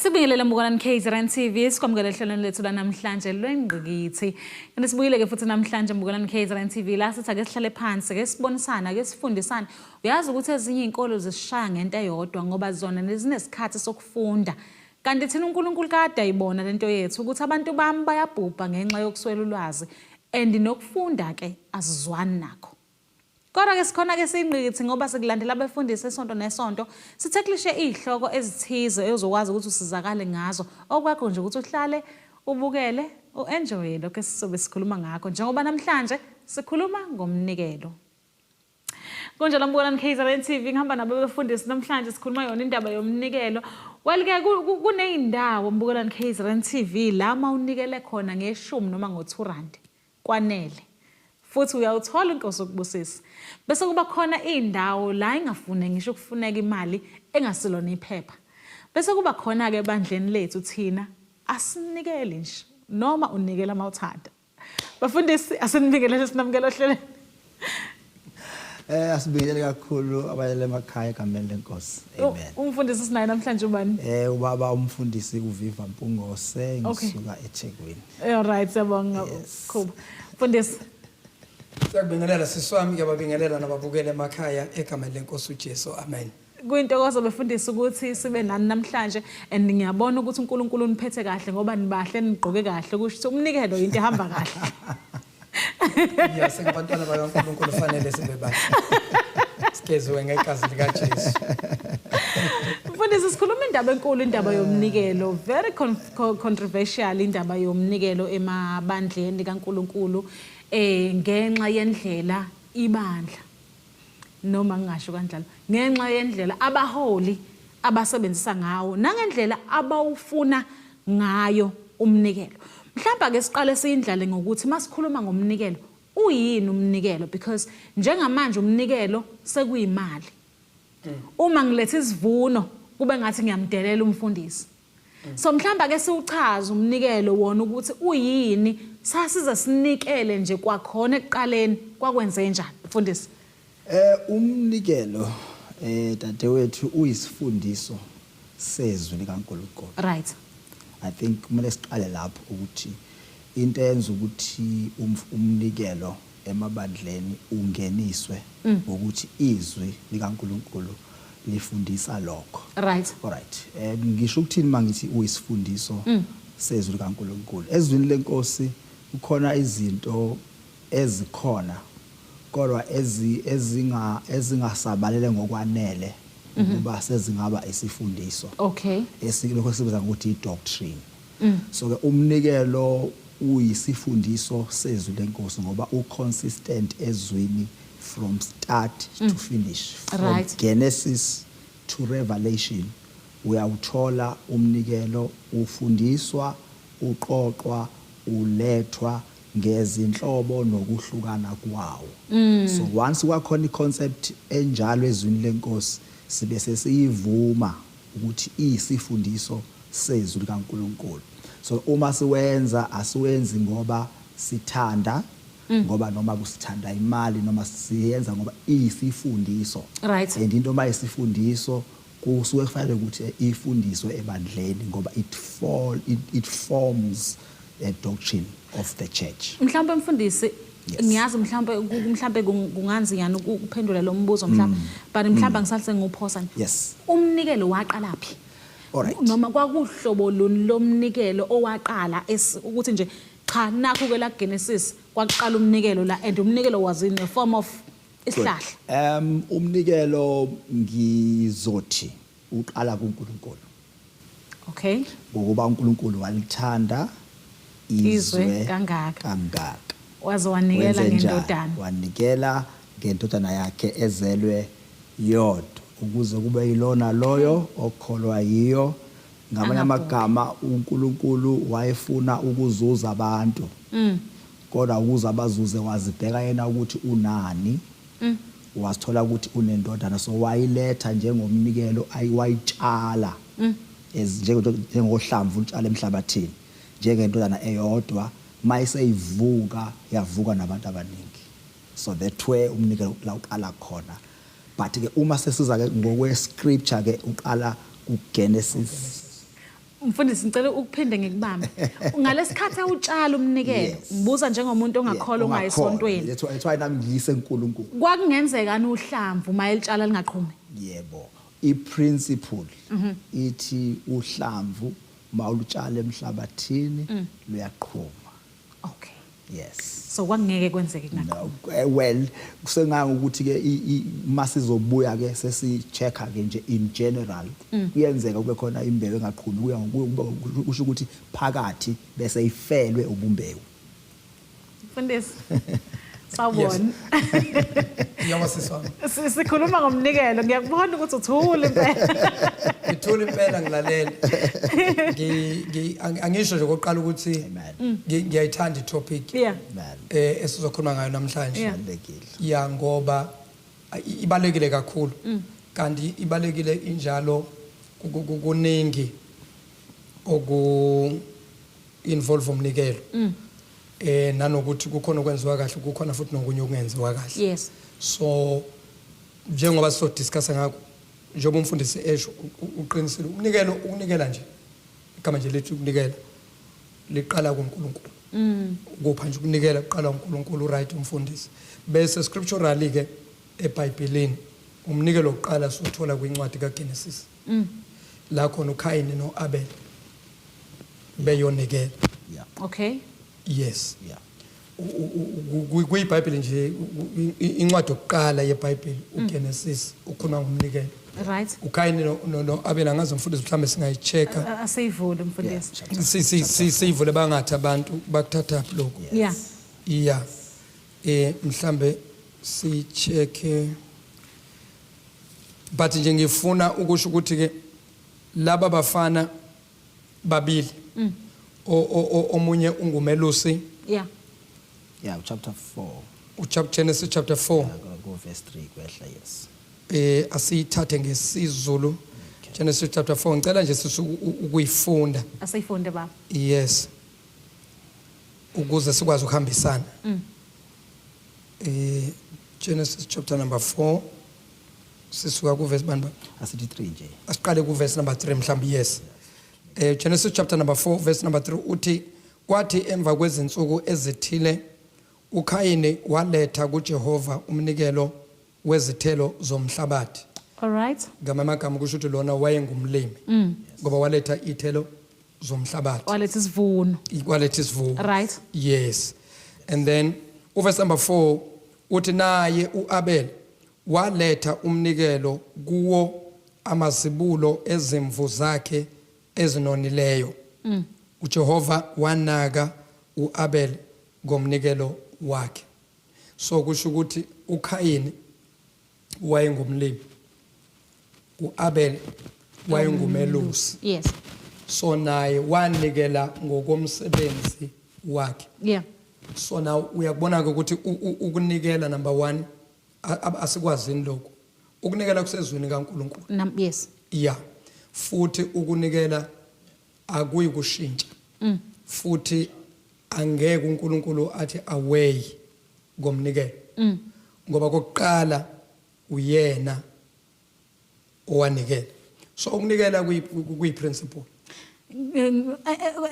Asibingelele Mbukelani KZN TV, sikwamukele ehlelweni lethu lanamhlanje lwengqikithi. Kanti sibuyile ke futhi namhlanje, Mbukelani KZN TV, la sithi ake sihlale phansi, ake sibonisane, ake sifundisane. Uyazi ukuthi ezinye izinkolo zisishaya ngento eyodwa ngoba zona zinesikhathi sokufunda. Kanti thina uNkulunkulu kade ayibona lento yethu ukuthi abantu bami bayabhubha ngenxa yokuswela ulwazi and nokufunda ke asizwani nakho. Kodwa ke sikhona ke siyingqikithi ngoba sikulandela abefundisi esonto nesonto, sitheklishe izihloko ezithize ozokwazi ukuthi usizakale ngazo. Okwakho nje ukuthi uhlale ubukele, u-enjoye lokho esizobe sikhuluma ngakho njengoba namhlanje sikhuluma ngomnikelo. Kunjalo, Mbukelani KZN TV, ngihamba nabo befundisi namhlanje, sikhuluma yona indaba yomnikelo. Well ke kuneyindawo, Mbukelani KZN TV, la mawunikele khona ngeshumi noma ngo2 rand kwanele. Futhi uyawuthola inkosi ukubusisa. Bese kuba khona indawo la ingafune ngisho ukufuneka imali engasilona iphepha. Bese kuba khona ke ebandleni lethu thina asinikeli nje noma unikela mawuthanda. Bafundisi, asinibingelele, sinamukela ohlelweni. Asibingelele kakhulu abayele emakhaya egameni lenkosi. Amen. Umfundisi sinaye namhlanje ubani? Ubaba umfundisi uViva Mpungose, ngisuka eThekwini. All right, siyabonga. Khuba. Mfundisi. Siyakubingelela, sisi wami, ngiyababingelela nababukele emakhaya egameni lenkosi uJesu. Amen. Kuyintokozo, befundisi, ukuthi sibe nani namhlanje and ngiyabona ukuthi uNkulunkulu uniphethe kahle ngoba nibahle, nigqoke kahle, kusho ukuthi umnikelo into ehamba kahle. Ya, singabantwana bakaNkulunkulu, fanele sibe bahle. Sigeziwe ngegazi likaJesu. Mfundisi, sikhuluma indaba enkulu, indaba yomnikelo, very controversial indaba yomnikelo emabandleni kaNkulunkulu, ngenxa yendlela ibandla, noma ngingasho kanjalo, ngenxa yendlela abaholi abasebenzisa ngawo nangendlela abawufuna ngayo umnikelo. Mhlawumbe ake siqale siyindlale ngokuthi masikhuluma ngomnikelo, uyini umnikelo? Because njengamanje umnikelo sekuyimali. Uma ngiletha isivuno kube ngathi ngiyamdelela umfundisi. So mhlawumbe ake siwuchaze umnikelo wona ukuthi uyini, sasize sinikele nje kwakhona ekuqaleni kwakwenze njani, mfundisi? Umnikelo, dadewethu, uyisifundiso sezwi likaNkulunkulu. I think kumele siqale lapho ukuthi into eyenza ukuthi umnikelo emabandleni ungeniswe ukuthi izwi likaNkulunkulu lifundisa lokho. Alright. Ngisho ukuthini mangithi uyisifundiso sezwi likaNkulunkulu? Ezwini lenkosi kukhona izinto ezikhona kodwa ezingasabalele ngokwanele ukuba sezingaba isifundiso. Esilokho esibiza ngokuthi i-doctrine. So ke umnikelo uyisifundiso sezwi lenkosi ngoba u-consistent ezwini from start to finish. From Genesis to Revelation uyawuthola umnikelo ufundiswa, uqoqwa, ulethwa ngezinhlobo nokuhlukana kwawo. So once kwakhona i-concept enjalo ezwini lenkosi, sibe sesiyivuma ukuthi iyisifundiso sezwi likaNkulunkulu. So uma siwenza, asiwenzi ngoba sithanda, ngoba noma kusithanda imali, noma siyenza ngoba iyisifundiso. And into uma isifundiso kusuke kufanele ukuthi ifundiswe ebandleni ngoba it forms a doctrine of the church. Mhlawumbe, mfundisi, ngiyazi mhlawumbe kunganzinyana ukuphendula lo mbuzo mhlawumbe, but mhlawumbe ngisalise ngiwuphosa nje. Umnikelo waqala phi? Noma kwakuhlobo luni lomnikelo owaqala ukuthi nje cha, nakhu ke la Genesis kwaqala umnikelo la, and umnikelo was in the form of isihlahla? Umnikelo ngizothi uqala kuNkulunkulu. Ngokuba uNkulunkulu walithanda izwe izwe kangaka. Kangaka. Waze wanikela Wenze njani? ngendodana. Wanikela ngendodana yakhe ezelwe yodwa ukuze kube yilona loyo okholwa yiyo. Ngamanye Angabhubhi. amagama, uNkulunkulu wayefuna ukuzuza abantu. Kodwa ukuze abazuze wazibheka yena ukuthi unani. Wasithola ukuthi unendodana, so wayiletha njengomnikelo, wayitshala as njengohlamvu utshala emhlabathini njengendodana eyodwa, mayiseyivuka yavuka nabantu abaningi. So that where umnikelo la uqala khona. But ke uma sesiza ke ngokwe scripture ke uqala kuGenesis. Mfundisi, ngicela ukuphinde ngikubambe. Ngalesikhathi awutshala umnikelo, ngibuza njengomuntu ongakholwa, ongayi esontweni. That's why nami ngiyise uNkulunkulu. Kwakungenzeka uhlamvu uma elitshala lingaqhumi? Yebo. I-principle ithi uhlamvu mawulutshala emhlabathini luyaqhuma. Yes. So kwakungeke kwenzeke kungaqhumi? No, well, kusenganga ukuthi ke masizobuya ke sesi-checka ke nje in general, kuyenzeka kube khona imbewu engaqhumi, kuya kusho ukuthi phakathi bese ifelwe ubumbewu. Mfundisi, sawubona. Yebo, sisi wami. Sikhuluma ngomnikelo, ngiyakubona ukuthi uthule impela. Ngithule impela, ngilalele. Angisho nje okokuqala ukuthi Amen. ngiyayithanda i-topic Amen. Esizokhuluma ngayo namhlanje. Balulekile. Ya, ngoba ibalekile kakhulu. Kanti ibalekile injalo, kuningi oku involve umnikelo. Nanokuthi kukhona okwenziwa kahle, kukhona futhi nokunye okungenziwa kahle. So njengoba sizo-discussa ngakho, njengoba umfundisi esho, uqinisile, umnikelo, ukunikela nje, igama nje lithi ukunikela liqala kuNkulunkulu. Ukupha nje, ukunikela kuqala uNkulunkulu, right umfundisi. Bese scripturally ke eBhayibhelini umnikelo oqala suthola kwincwadi kaGenesis. La khona uKhayini noAbel beyonikela. Yes. KuyiBhayibheli nje, incwadi yokuqala yeBhayibheli uGenesis ukhuluma ngomnikelo. uKhayini noAbel, angazi mfundisi mhlambe singayi-checka. Asiyivule mfundisi. Yeah, chapter Siyivule, bangathi abantu bakuthatha lokho. Yeah. Mhlambe si-checke, but nje ngifuna ukusho ukuthi ke laba bafana babili, omunye ungumelusi. Yeah, chapter 4. Uchapter Genesis chapter 4. Yeah, go verse 3 kwehla, yes. Asiyithathe ngesiZulu. Genesis chapter 4, ngicela nje sisi ukuyifunda. Asiyifunde baba. Yes. Ukuze sikwazi ukuhambisana. Genesis chapter number 4, sisuka ku verse bani ba? Asithi 3 nje. Asiqale ku verse number 3 mhlawumbe, yes. Genesis chapter number 4 verse number 3 uthi, kwathi emva kwezinsuku ezithile uKhayini waletha kuJehova umnikelo wezithelo zomhlabathi. All right. Ngama amagama kusho ukuthi lona wayengumlimi. Ngoba waletha ithelo zomhlabathi. Waletha isivuno. Waletha isivuno. Yes. And then uverse number 4 uthi, naye uAbel waletha umnikelo kuwo amazibulo ezimvu zakhe ezinonileyo. uJehova wanaka uAbel ngomnikelo wakhe. So kusho ukuthi uKhayini wayengumlimi, uAbel wayengumelusi. So naye wanikela ngokomsebenzi wakhe. So now uyakubona ke ukuthi ukunikela, number 1, asikwazini lokho. Ukunikela kusezwini kaNkulunkulu. Yes. Yeah. Futhi ukunikela akuyi kushintsha. Futhi angeke uNkulunkulu athi away ngomnikelo. Ngoba kokuqala uyena owanikela. So ukunikela kuyi principle.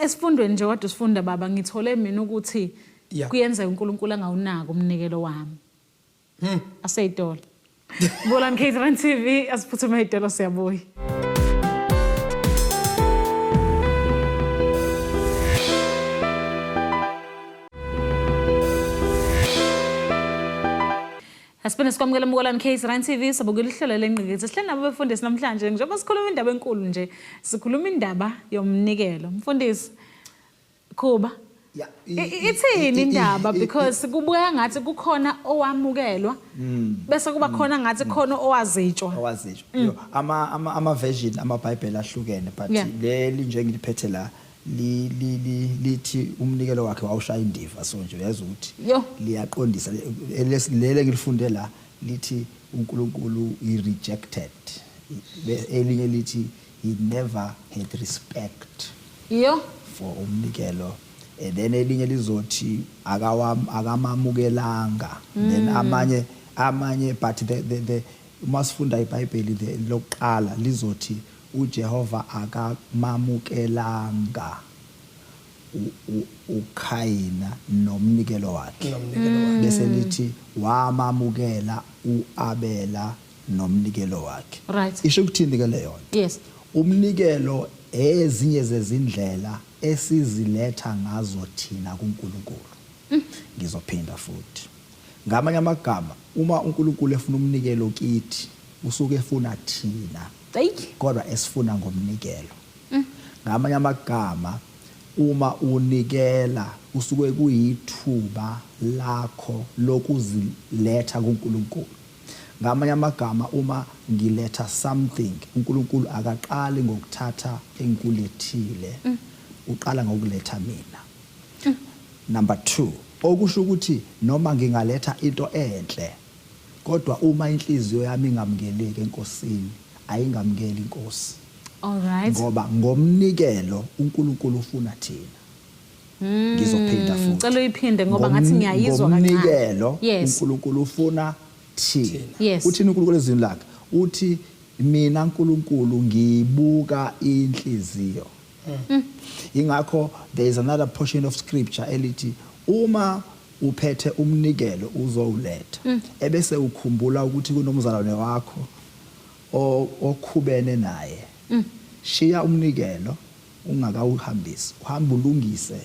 Esifundweni nje kodwa sifunda baba, ngithole mina ukuthi kuyenzeka uNkulunkulu angawunaki umnikelo wami. Aseyitolo. Bolani KZN TV, asiphuthume itolo, siyabuya. Asiphinde sikwamukele Mukolani KZN TV, sabukela ihlelo lengqikithi. Sihleli nabo befundisi namhlanje njengoba sikhuluma indaba enkulu nje. Sikhuluma indaba yomnikelo. Mfundisi Khuba. Ithini indaba, because kubukeka ngathi kukhona owamukelwa bese kuba khona ngathi khona owazitshwa. Owazitshwa. Yo, ama version amaBhayibheli ahlukene, but leli nje ngiliphethe la lithi umnikelo wakhe wawushaya indiva, so nje uyazi ukuthi liyaqondisa. Lele ngilifunde la lithi uNkulunkulu he rejected. Elinye lithi he never had respect for umnikelo. And then elinye lizothi akamamukelanga. Then amanye, but the masifunda iBhayibheli lokuqala lizothi uJehova akamamukelanga uKhayina nomnikelo wakhe. Bese lithi wamamukela uAbela nomnikelo wakhe. Isho ukuthini ke leyo nto? Yes. Umnikelo ezinye zezindlela esiziletha ngazo thina kuNkulunkulu. Ngizophinda futhi. Ngamanye amagama, uma uNkulunkulu efuna umnikelo kithi, usuke efuna thina. Kodwa esifuna ngomnikelo. Ngamanye amagama, uma unikela kusuke kuyithuba lakho lokuziletha kuNkulunkulu. Ngamanye amagama, uma ngiletha something, uNkulunkulu akaqali ngokuthatha engikulethile, uqala ngokuletha mina. Number 2, okusho ukuthi noma ngingaletha into enhle, kodwa uma inhliziyo yami ingamukeleki eNkosini, ayingamukeli iNkosi. All right. Ngoba ngomnikelo uNkulunkulu ufuna thina. Ngizophinda futhi. Ngicela uyiphinde ngoba ngathi ngiyayizwa kancane. Ngomnikelo uNkulunkulu ufuna thina. Yes. Uthini uNkulunkulu ezwini lakhe? Uthi mina uNkulunkulu ngibuka inhliziyo. Ingakho there is another portion of scripture elithi uma uphethe umnikelo uzowuletha, ebese ukhumbula ukuthi kunomzalwane wakho okhubene naye, shiya umnikelo ungakawuhambisi, uhamba ulungise.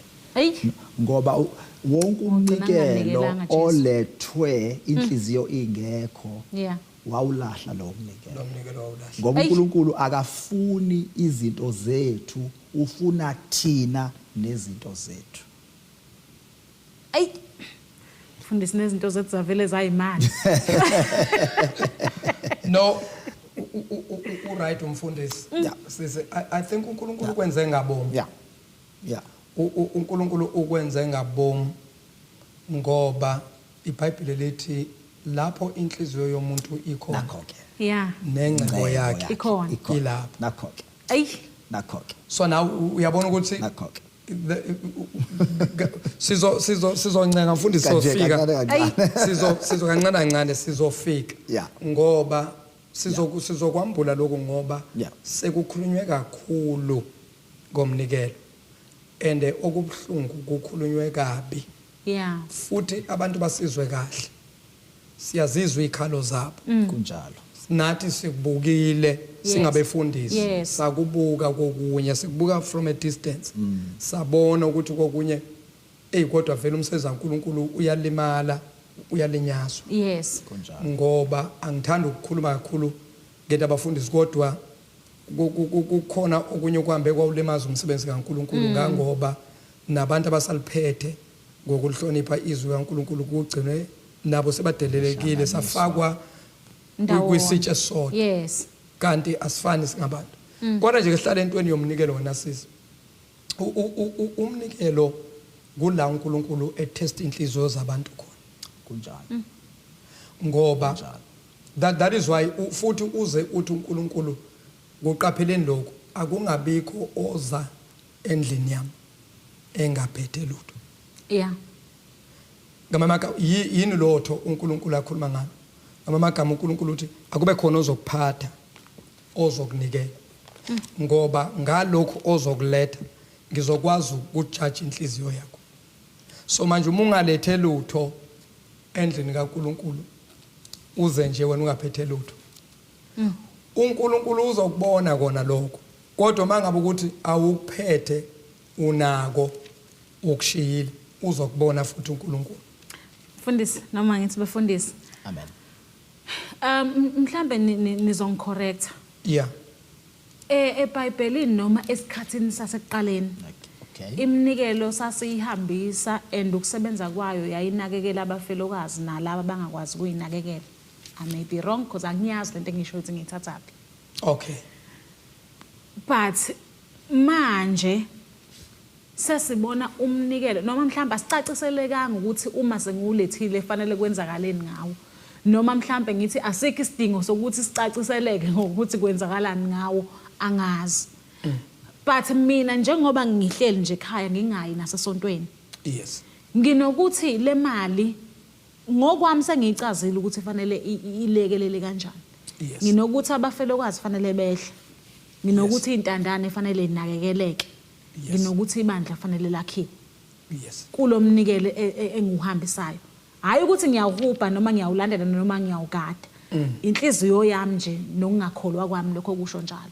Ngoba wonke umnikelo olethwe inhliziyo ingekho, wawulahla lowo mnikelo. Lo mnikelo wawulahla. Ngoba uNkulunkulu akafuni izinto zethu, ufuna thina nezinto zethu. Ayi. Mfundisi, nezinto zethu zavele zayimali. No, u right umfundisi. Sisi, I think uNkulunkulu ukwenze ngabomu. Yeah. Yeah. uNkulunkulu ukwenze ngabomu ngoba iBhayibheli lithi lapho inhliziyo yomuntu ikhona, nakho ke. Nengcebo yakhe ikhona. Ilapho. Nakho ke. Ayi. Nakho ke. So now uyabona ukuthi nakho ke. Sizo sizo sizoncenga mfundisi, sofika. Kancane. Sizo kancane kancane sizofika. Ngoba sizokwambula lokhu ngoba sekukhulunywe kakhulu ngomnikelo. And okubuhlungu kukhulunywe kabi. Futhi abantu basizwe kahle. Siyazizwa izikhalo zabo. Kunjalo. Nathi sikubukile singabefundisi. Sakubuka kokunye, sikubuka from a distance. Sabona ukuthi kokunye hey kodwa vele umsebenzi kaNkuluNkulu uyalimala, uyalinyazwa. Kunjalo. Ngoba angithandi ukukhuluma kakhulu ngento abafundisi kodwa kukhona okunye okuhambe kwawulimaza umsebenzi kaNkuluNkulu ngangoba nabantu abasaliphethe ngokuhlonipha izwi kaNkuluNkulu kugcinwe nabo sebadelelekile, safakwa kwisitshe sodwa. Kanti asifani singabantu. Kodwa nje ke sihlale entweni yomnikelo wena sisi. Umnikelo kula uNkulunkulu etest inhliziyo zabantu khona. Kunjalo. Ngoba that is why futhi uze uthi uNkulunkulu kuqapheleni lokho, akungabikho oza endlini yami engaphethe lutho. Ngamagama yini lotho uNkulunkulu akhuluma ngalo? Ngamagama uNkulunkulu uthi akube khona ozokuphatha, ozokunikela. Ngoba ngalokhu ozokuletha ngizokwazi ukujaja inhliziyo yakho. So manje uma ungalethe lutho endlini kaNkulunkulu uze nje wena ungaphethe lutho, uNkulunkulu uzokubona kona lokho. Kodwa mangabe ukuthi awukuphethe unako ukushiyile, uzokubona futhi uNkulunkulu. Mfundisi, noma ngithi befundisi. Amen. Mhlambe nizongicorrecta. eBhayibhelini noma esikhathini sasekuqaleni. Iminikelo sasiyihambisa and ukusebenza kwayo yayinakekela abafelokazi nalabo abangakwazi ukuyinakekela. I may be wrong because angiyazi lento engisho ukuthi ngiyithathaphi. But manje sesibona umnikelo noma mhlawumbe asicaciselekanga ukuthi uma sengiwulethile fanele kwenzakaleni ngawo, noma mhlawumbe ngithi asikho isidingo sokuthi sicaciseleke ngokuthi kwenzakalani ngawo, angazi. But mina njengoba ngihleli nje ekhaya ngingayi nasesontweni, nginokuthi le mali ngokwami sengiyicazile ukuthi fanele ilekelele kanjani. Nginokuthi abafelokazi fanele behle. Nginokuthi intandane fanele inakekeleke. Nginokuthi ibandla fanele lakhiwe. Kulomnikelo engiwuhambisayo. Hayi ukuthi ngiyawuhubha noma ngiyawulandela noma ngiyawugada. Inhliziyo yami nje nokungakholwa kwami lokho kusho njalo.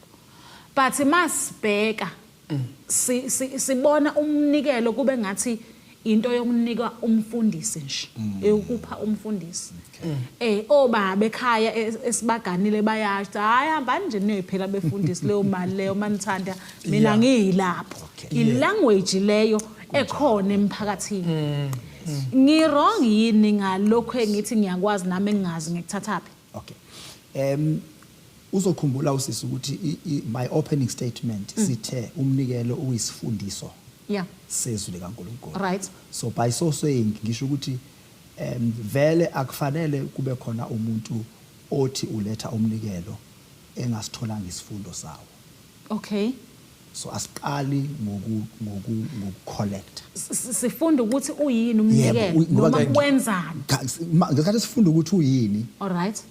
But masibheka sibona umnikelo kube ngathi into yokunika umfundisi nje, eyokupha umfundisi. Obaba ekhaya esibaganile bayasho, hayi hambani nje niyoyiphela befundisi leyo mali leyo manithanda, mina ngiyilapho. I-language leyo ekhona emphakathini. Ngi-wrong yini ngalokho engithi ngiyakwazi nami engingazi ngikuthathaphi? Okay. Uzokhumbula usisi ukuthi my opening statement sithe umnikelo uyisifundiso sezwi likaNkulunkulu. So by so saying ngisho ukuthi vele akufanele kube khona umuntu othi uletha umnikelo engasitholanga isifundo sawo. So asiqali ngoku collect. Sifunda ukuthi uyini umnikelo noma wenzani. Ngesikhathi sifunda ukuthi uyini.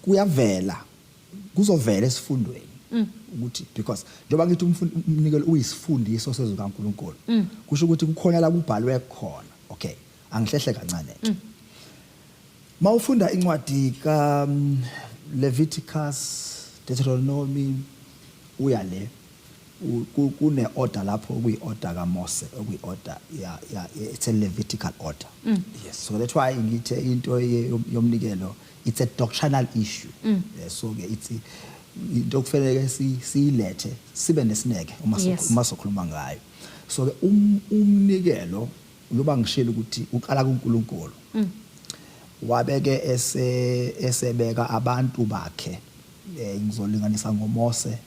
Kuyavela, kuzovela esifundweni ukuthi because njengoba ngithi umnikelo uyisifundiso sezwi kaNkulunkulu, kusho ukuthi kukhona la kubhalwe khona. Okay, angihlehle kancane ke. Mawufunda incwadi ka Leviticus, Deuteronomy, uya le kune order lapho okuyi order kaMose, okuyi order ya, it's a Levitical order. So that's why ngithe into yomnikelo it's a doctrinal issue. So ke it's into okufanele siyilethe sibe nesineke uma sokhuluma ngayo. So ke umnikelo njengoba ngishilo ukuthi uqala kuNkulunkulu. Wabeke esebeka abantu bakhe, ngizolinganisa ngoMose,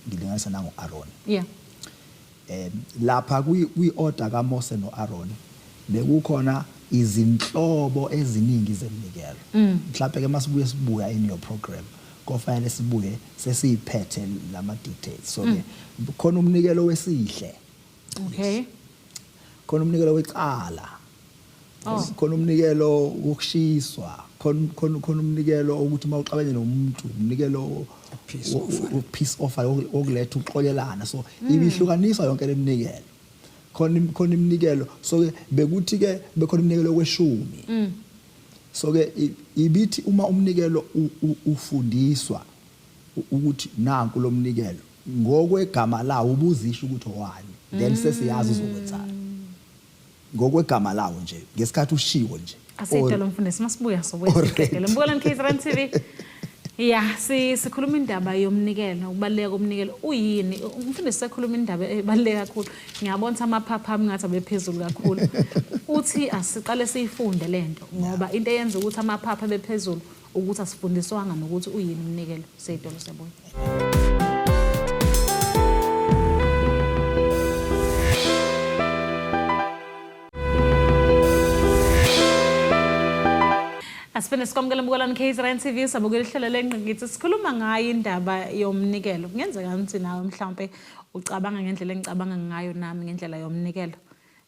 ngilinganisa nangoAaron. Lapha kwi order kaMose noAaron bekukhona izinhlobo eziningi zeminikelo. Mhlawumbe ke masibuye sibuya in your program kofanele sibuye sesiphethe lama details. So ke khona umnikelo wesihle. Khona umnikelo wecala. Khona umnikelo wokushiswa, khona umnikelo ukuthi mawuxabene nomuntu, umnikelo peace offer, peace offer wokuletha ukuxolelana. So ibihlukaniswa yonke leminikelo. Khona iminikelo, so ke bekuthi ke bekhona iminikelo kweshumi. So ke ibithi uma umnikelo ufundiswa ukuthi nanku lomnikelo ngokwegama lawo ubuzisho ukuthi owani, then sesiyazi uzokwenzani ngokwegama lawo nje ngesikhathi ushiwo nje. Asiyidalo mfundisi, masibuya sobuya siqedele. Mbukela KZN TV. Ya, sikhuluma indaba yomnikelo, ukubaluleka komnikelo. Uyini? Umfundisi sekhuluma indaba ebaluleke kakhulu. Ngiyabona ukuthi amaphapha ami ngathi abephezulu kakhulu. Uthi asiqale siyifunde lento ngoba into eyenza ukuthi amaphapha abephezulu ukuthi asifundiswanga nokuthi uyini umnikelo. Seyidolo siyabuya. Asiphinde sikwamukele mbukelani KZN TV, sabukela ihlelo lengqikithi, sikhuluma ngayo indaba yomnikelo. Kungenzeka ukuthi nawe mhlawumbe ucabanga ngendlela engicabanga ngayo nami ngendlela yomnikelo.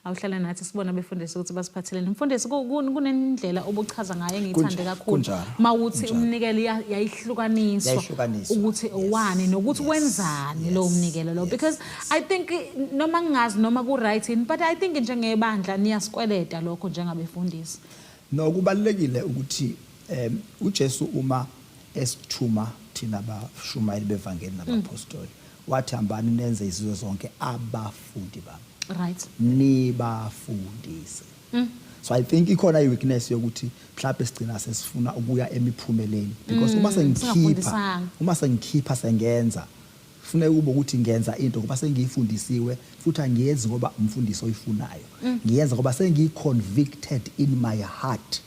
Awuhlale nathi sibone abefundisi ukuthi basiphatheleni. Mfundisi, kunendlela obuchaza ngayo engiyithande kakhulu. Mawuthi umnikelo yayihlukaniswa ukuthi owani nokuthi wenzani lo mnikelo lo, because I think noma ngingazi noma ku right yini, but I think njengebandla niyasikweleta lokho njengabefundisi. No, kubalulekile ukuthi uJesu uma esithuma thina abashumayeli bevangeli nabapostoli, wathi hambani nenze izizwe zonke abafundi bami. Nibafundise. So I think ikhona i-weakness yokuthi mhlawumbe sigcina sesifuna ukuya emiphumeleni, because uma sengikhipha, Singafundisanga. uma sengikhipha sengenza, kufuneka kube ukuthi ngenza into ngoba sengiyifundisiwe, futhi angiyenzi ngoba umfundisi oyifunayo, ngiyenza ngoba sengiyi-convicted in my heart,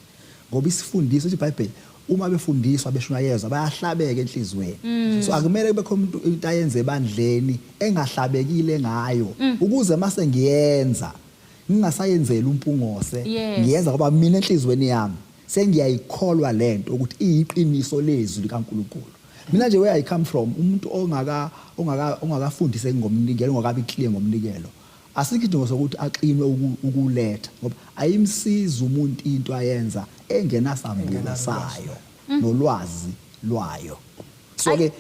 ngoba isifundiso iBhayibheli uma befundiswa beshunyayezwa bayahlabeka enhliziyweni. So akumele kube khona umuntu into ayenze ebandleni engahlabekile ngayo, ukuze mase ngiyenza ngingasayenzeli umpungose, ngiyenza ngoba mina enhliziyweni yami sengiyayikholwa lento ukuthi iyiqiniso lezwi likaNkulunkulu. Mina nje, where I come from, umuntu ongaka ongaka ongakafundise ngomnikelo, ongakabi clear ngomnikelo, asikho idingo sokuthi axinwe ukuletha, ngoba ayimsiza umuntu into ayenza engenasambulo sayo nolwazi lwayo. So ke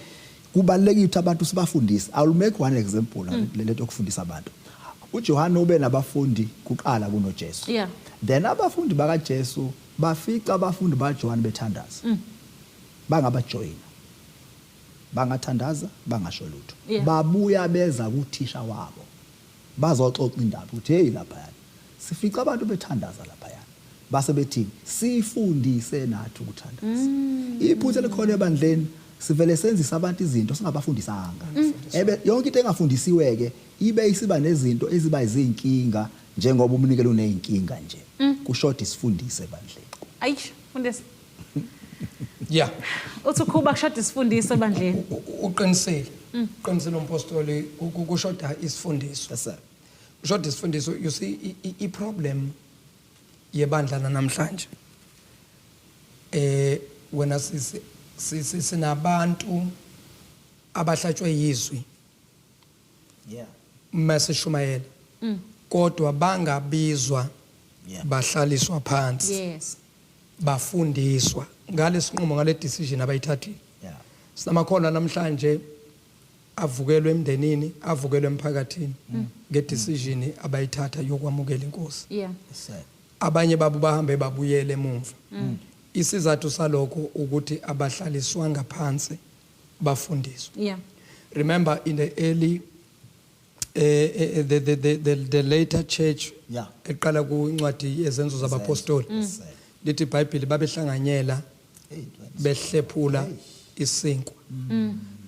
Kubalulekile ukuthi abantu sibafundise. I will make one example lento yokufundisa abantu. UJohane ube nabafundi kuqala kunoJesu. Then abafundi bakaJesu bafica abafundi baJohane bethandaza. Bangabajoyina. Bangathandaza bangasho lutho. Babuya beza kuthisha wabo. Bazoxoxa indaba ukuthi hey, laphayana sifica abantu bethandaza laphayana. Base bethi sifundise nathi ukuthandaza. Iphutha elikhona ebandleni, sivele senzisa abantu izinto singabafundisanga. Ebe yonke into engafundisiwe ke ibe isiba nezinto eziba izinkinga, njengoba umnikelo unezinkinga nje. Kushoda isifundise ebandleni. Ayi, mfundisi. Uthi ukhuba kushoda isifundiso ebandleni. Uqinisile. Uqinisile umpostoli, kushoda isifundiso. Yes sir. Kushoda isifundiso. You see, i problem yebandla namhlanje, wena sisi, sinabantu abahlatshwe yizwi masishumayela, kodwa bangabizwa, bahlaliswa phansi, bafundiswa ngalesinqumo, ngale decision abayithathile. Sinamakholwa namhlanje avukelwe emndenini, avukelwe emphakathini ngedecision abayithatha yokwamukela inkosi. Yes sir. Abanye babo bahambe babuyele emumva. Isizathu salokho ukuthi abahlaliswanga phansi bafundiswa. Remember, in the early the later church eqala kuncwadi yezenzo zabapostoli, Yes, sir. lithi iBhayibheli babehlanganyela, behlephula isinkwa,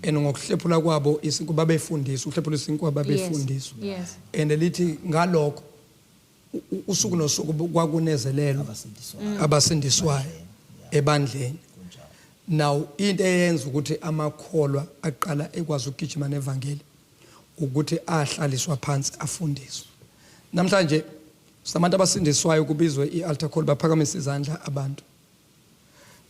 and ngokuhlephula kwabo isinkwa babefundiswa ukuhlephula isinkwa, babefundiswa. And lithi ngalokho usuku nosuku kwakunezelelwa Abasindiswayo. abasindiswayo ebandleni. Kunjalo. Now, into eyenza ukuthi amakholwa aqala ekwazi ukugijima nevangeli ukuthi ahlaliswa phansi afundiswe. Namhlanje sinabantu abasindiswayo, kubizwe i-altar call, baphakamise izandla abantu,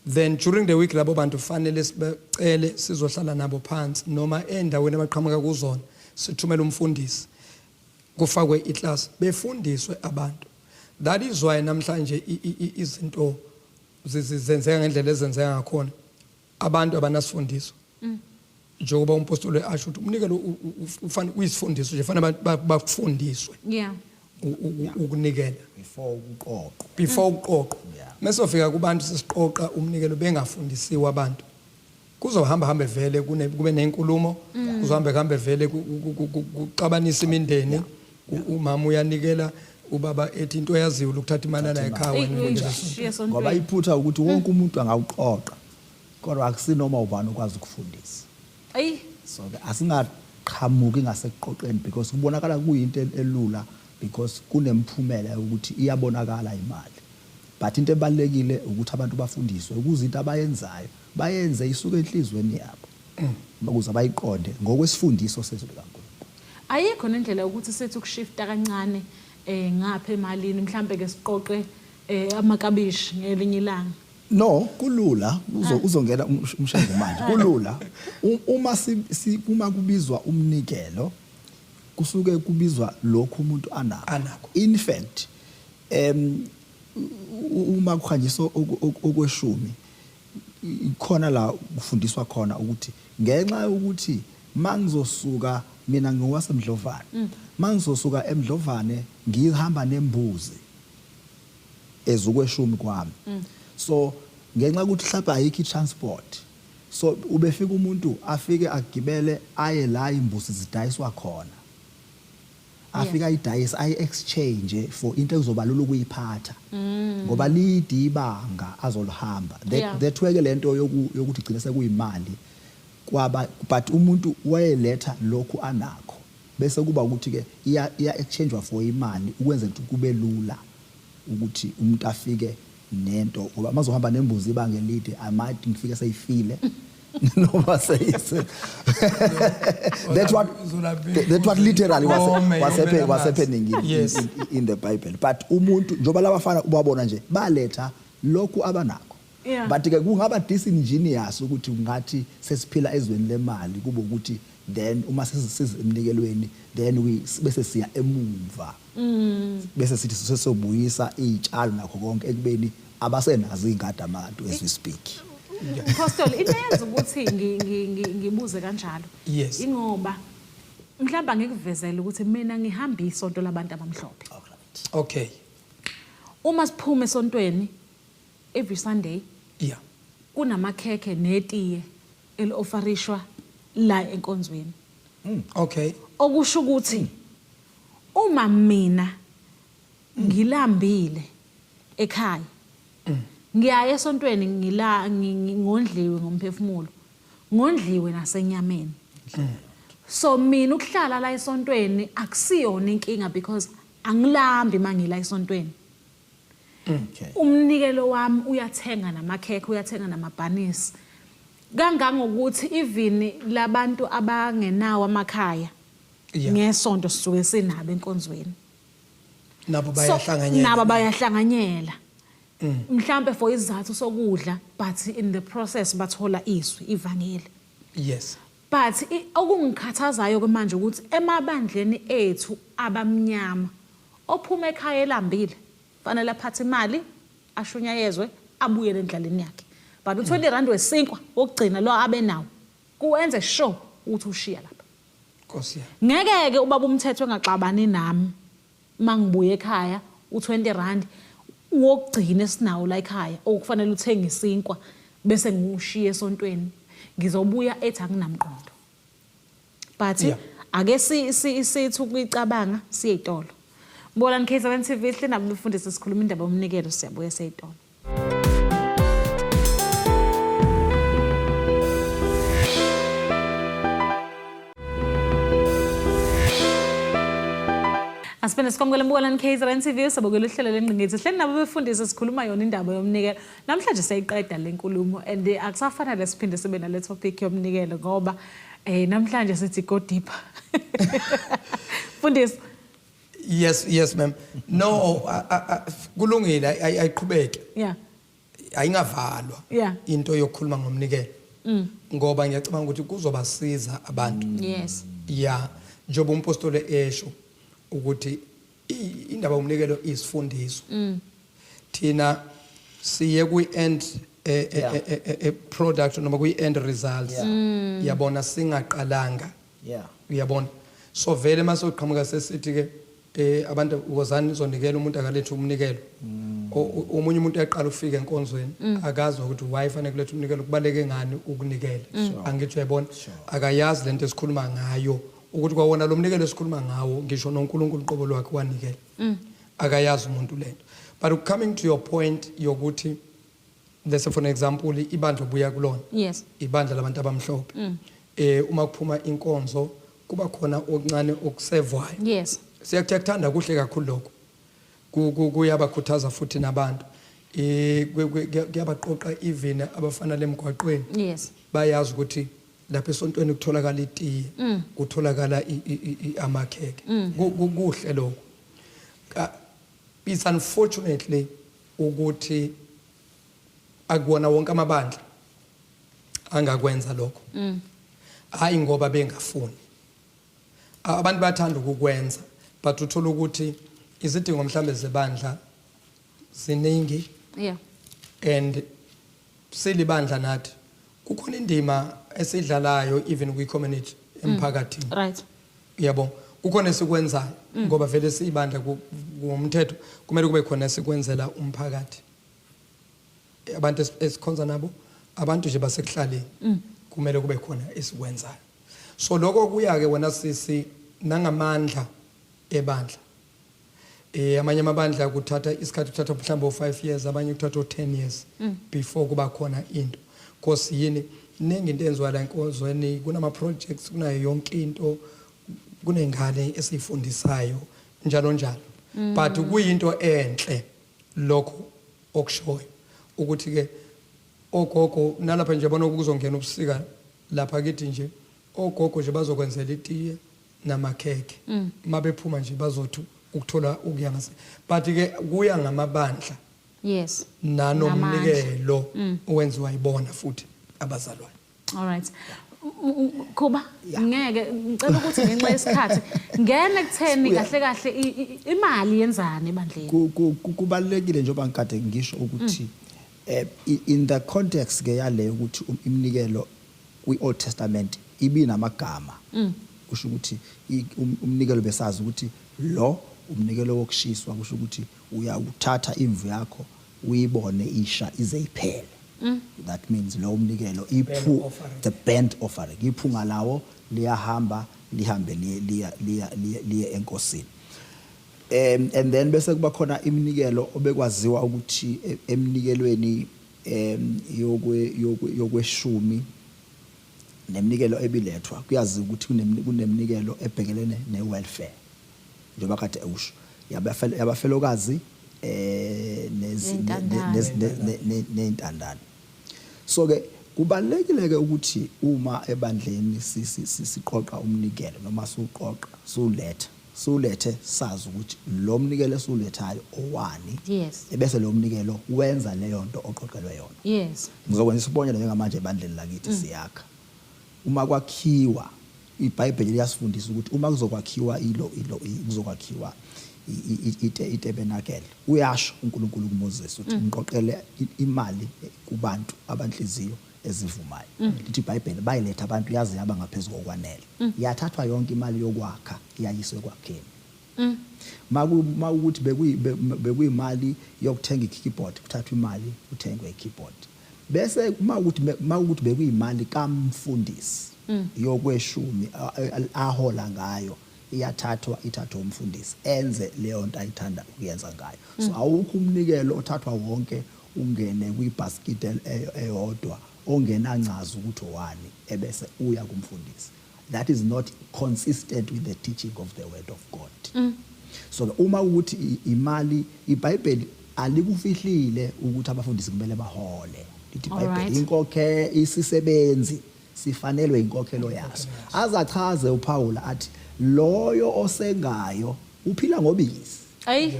then during the week labo bantu fanele sibacele sizohlala nabo phansi, noma endaweni abaqhamuka kuzona sithumele umfundisi, kufakwe iclass, befundiswe abantu. That is why namhlanje izinto zenzeka ngendlela ezenzeka ngakhona. Abantu abanasifundiso, njengoba umpostoli asho ukuthi umnikelo ufana uyisifundiso nje, fanele abantu bafundiswe ukunikela before ukuqoqwa. Before ukuqoqwa. Mesofika kubantu sesiqoqa umnikelo bengafundisiwe abantu, kuzohamba hambe vele kube nenkulumo, kuzohamba hambe vele kuxabanisa imindeni. Umama uyanikela, ubaba ethi into yaziyo ukuthatha imali la ekhaya, wena unikela Esontweni. Ngoba iphutha ukuthi wonke umuntu angawuqoqa, kodwa akusinoma ubani okwazi ukufundisa. So ke asingaqhamuki ngasekuqoqeni because kubonakala kuyinto elula, because kunemphumela yokuthi iyabonakala imali, but into ebalekile ukuthi abantu bafundiswe ukuze into abayenzayo bayenze isuke enhlizweni yabo, ukuze bayiqonde ngokwesifundiso sezwi likaNkulunkulu. Ayikho nendlela yokuthi sithi ukushifta kancane ngapha emalini, mhlambe ke siqoqe amakabishi ngelinye ilanga? No, kulula, uzongena umshenge manje. Kulula. Uma kubizwa umnikelo, kusuke kubizwa lokhu umuntu anakho. Anakho. In fact, uma kuhanjiswa okweshumi, khona la kufundiswa khona ukuthi ngenxa yokuthi mangizosuka mina ngiwasemdlovane, mangizosuka emdlovane ngihamba nembuzi ezukweshumi kwami, so ngenxa yokuthi mhlawumbe ayikho i-transport, so ubefika umuntu afike agibele aye la imbuzi zidayiswa khona, afike ayidayise, ayi-exchange for into ekuzoba lula ukuyiphatha, ngoba lide ibanga azolihamba. That way ke lento yokuthi igcine sekuyimali kwaba, but umuntu wayeletha lokhu anakho, bese kuba ukuthi ke iya exchangewa for imali ukwenzela ukuthi kube lula ukuthi umuntu afike nento, ngoba mazohamba nembuzi ibanga elide, I might ngifike seyifile noma seyise. That what literally was happening in the Bible. But umuntu njengoba labafana ubabona nje baletha lokhu abanakho, but ke kungaba disingenuous ukuthi ungathi sesiphila ezweni lemali, kube ukuthi then uma sesizemnikelweni, then we bese siya emumva, bese sithi sesobuyisa izitshalo nakho konke, ekubeni abasenazo izingadi abantu as we speak. Apostle, into eyenza ukuthi ngibuze kanjalo. Yes. Ingoba mhlawumbe angikuvezele ukuthi mina ngihamba isonto labantu abamhlophe. Okay. Uma siphuma esontweni every Sunday yeah kunamakhekhe netiye eliofarishwa la enkonzweni. Okay. Okusho ukuthi uma mina ngilambile ekhaya ngiyaya esontweni ngila ngondliwe ngomphefumulo ngondliwe nasenyameni so mina ukuhlala la esontweni akusiyona inkinga because angilambi mangila esontweni. Okay. Umnikelo wami uyathenga namakhekhe, uyathenga namabhanisi, kangangokuthi even labantu abangenawo amakhaya ngesonto sisuke sinabo enkonzweni. Nabo bayahlanganyela. Nabo bayahlanganyela. Mhlambe for isizathu sokudla, but in the process bathola izwi ivangeli. Yes. But okungikhathazayo ke manje ukuthi emabandleni ethu abamnyama ophuma ekhaya elambile fanele aphathe imali ashunyayezwe abuyele endlaleni yakhe, but u20 rand wesinkwa wokugcina lo abenawo kuwenze sure ukuthi ushiya lapha. Nkosi yami. Ngeke ke ubaba umthetho engaxabani nami mangibuye ekhaya u20 rand wokugcina esinawo la ekhaya okufanele uthenge isinkwa bese ngiwushiye esontweni, ngizobuya ethi anginamqondo. But ake sithi ukuyicabanga siye ezitolo. Bona KZN TV hle nabo befundisi sikhuluma indaba yomnikelo, siyabuya seyitolo. Asiphinde sikwamukele Mbukelani KZN TV, sabukela uhlelo lengqingithi. Sihleli nabo befundisi sikhuluma yona indaba yomnikelo. Namhlanje siyayiqeda le nkulumo and akusafanele siphinde sibe nale topic yomnikelo ngoba namhlanje sithi go deeper. Mfundisi. Yes, yes ma'am. No, kulungile, ayiqhubeke. Yeah. Ayingavalwa. Yeah. Into yokukhuluma ngomnikelo. Ngoba ngiyacabanga ukuthi kuzobasiza abantu. Yes. Yeah, njengoba umpostoli esho ukuthi indaba yomnikelo isifundiso. Thina siye kwi end product noma kwi end results. Yabona singaqalanga. Uyabona. So vele mase uqhamuka sesithi ke abantu wozani nizonikela, umuntu akalethe umnikelo. Omunye umuntu uyaqala ufike enkonzweni akazi ukuthi why fanele kulethe umnikelo, kubaleke ngani ukunikela. Angithi uyabona, akayazi lento esikhuluma ngayo ukuthi kwawona lo mnikelo esikhuluma ngawo ngisho noNkulunkulu uqobo lwakhe wanikela. Akayazi umuntu lento. But coming to your point yokuthi let's say for an example ibandla obuya kulona. Yes. Ibandla labantu abamhlophe. Uma kuphuma inkonzo kuba khona okuncane okusevwayo. Yes. Siyakuthanda kuhle kakhulu lokho. Kuyabakhuthaza futhi nabantu. Kuyabaqoqa even abafana lemgwaqweni. Yes. Bayazi ukuthi lapha esontweni kutholakala itiye, kutholakala amakhekhe. Kuhle lokho. It's unfortunately ukuthi akuwona wonke amabandla angakwenza lokho. Hayi ngoba bengafuni. Abantu bayathanda ukukwenza, but uthola ukuthi izidingo mhlambe zebandla ziningi. Yeah. And silibandla nathi kukhona indima esidlalayo even kwi community emphakathini. Right. Yabo, kukhona esikwenzayo ngoba vele siyibandla ngomthetho kumele kube khona esikwenzela umphakathi. Abantu esikhonza nabo, abantu nje basekuhlaleni kumele kube khona esikwenzayo. So lokho kuya ke wena sisi nangamandla ebandla. Amanye amabandla kuthatha isikhathi, kuthatha mhlawumbe o5 years, abanye kuthatha o10 years before kuba khona into. Because yini ningi into enziwa la enkonzweni, kunama projects, kunayo yonke into, kunengane esifundisayo njalo njalo. But kuyinto enhle lokho okushoyo ukuthi ke ogogo nalapha nje bona kuzongena ubusika lapha kithi nje ogogo nje bazokwenzela itiye namakhekhe. Mabephuma nje bazothi ukuthola ukuya ngase, but ke kuya ngamabandla. Yes. Nanomnikelo owenziwa yibona futhi abazalwane. All right. Kuba ngeke ngicela ukuthi ngenxa yesikhathi ngene kutheni kahle kahle imali yenzani ebandleni. Kubalekile njengoba ngikade ngisho ukuthi In the context ke yale ukuthi iminikelo kwi Old Testament ibinamagama, kusho ukuthi umnikelo besazi ukuthi lo umnikelo wokushiswa, kusho ukuthi uyawuthatha imvu yakho uyibone isha ize iphele. That means lo umnikelo iphu offering. The burnt offering, iphunga lawo liyahamba, lihambe liye liya liya liye liye enkosini. And then bese kuba khona iminikelo obekwaziwa ukuthi emnikelweni yokweshumi neminikelo ebilethwa, kuyaziwa ukuthi kuneminikelo ebhekelene ne-welfare, njengoba kade usho, yabafelokazi, Ney'ntandane. Ney'ntandane. So ke kubalulekile ke ukuthi uma ebandleni siqoqa umnikelo noma siwuqoqa, siwuletha, siwulethe sazi ukuthi lo mnikelo esiwulethayo owani, ebese lo mnikelo wenza leyo nto oqoqelwe yona. Ngizokwenza isibonelo njengamanje ebandleni lakithi, siyakha. Uma kwakhiwa, iBhayibheli liyasifundisa ukuthi uma kuzokwakhiwa ilo ilo kuzokwakhiwa itabernacle, uyasho uNkulunkulu kuMoses ukuthi ngiqoqele imali kubantu abanhliziyo ezivumayo. Lithi iBhayibheli bayiletha abantu yaze yaba ngaphezulu kokwanele. Yathathwa yonke imali yokwakha, yayiswe ekwakheni. Makuthi bekuyimali yokuthenga i-keyboard, kuthathwa imali kuthengwe i-keyboard. Bese makuthi bekuyimali kamfundisi yokweshumi ahola ngayo, iyathathwa, ithathwe umfundisi enze leyo nto ayithanda ukuyenza ngayo. So awukho umnikelo othathwa wonke ungene kwibasket eyodwa ongenancazo ukuthi owani, ebese uya kumfundisi. That is not consistent with the teaching of the word of God. So ke uma ukuthi imali, iBhayibheli alikufihlile ukuthi abafundisi kumele bahole. Lithi iBhayibheli inkokhe isisebenzi sifanelwe inkokhelo yaso. Azachaze uPaul athi loyo osengayo uphila ngobisi Ayi.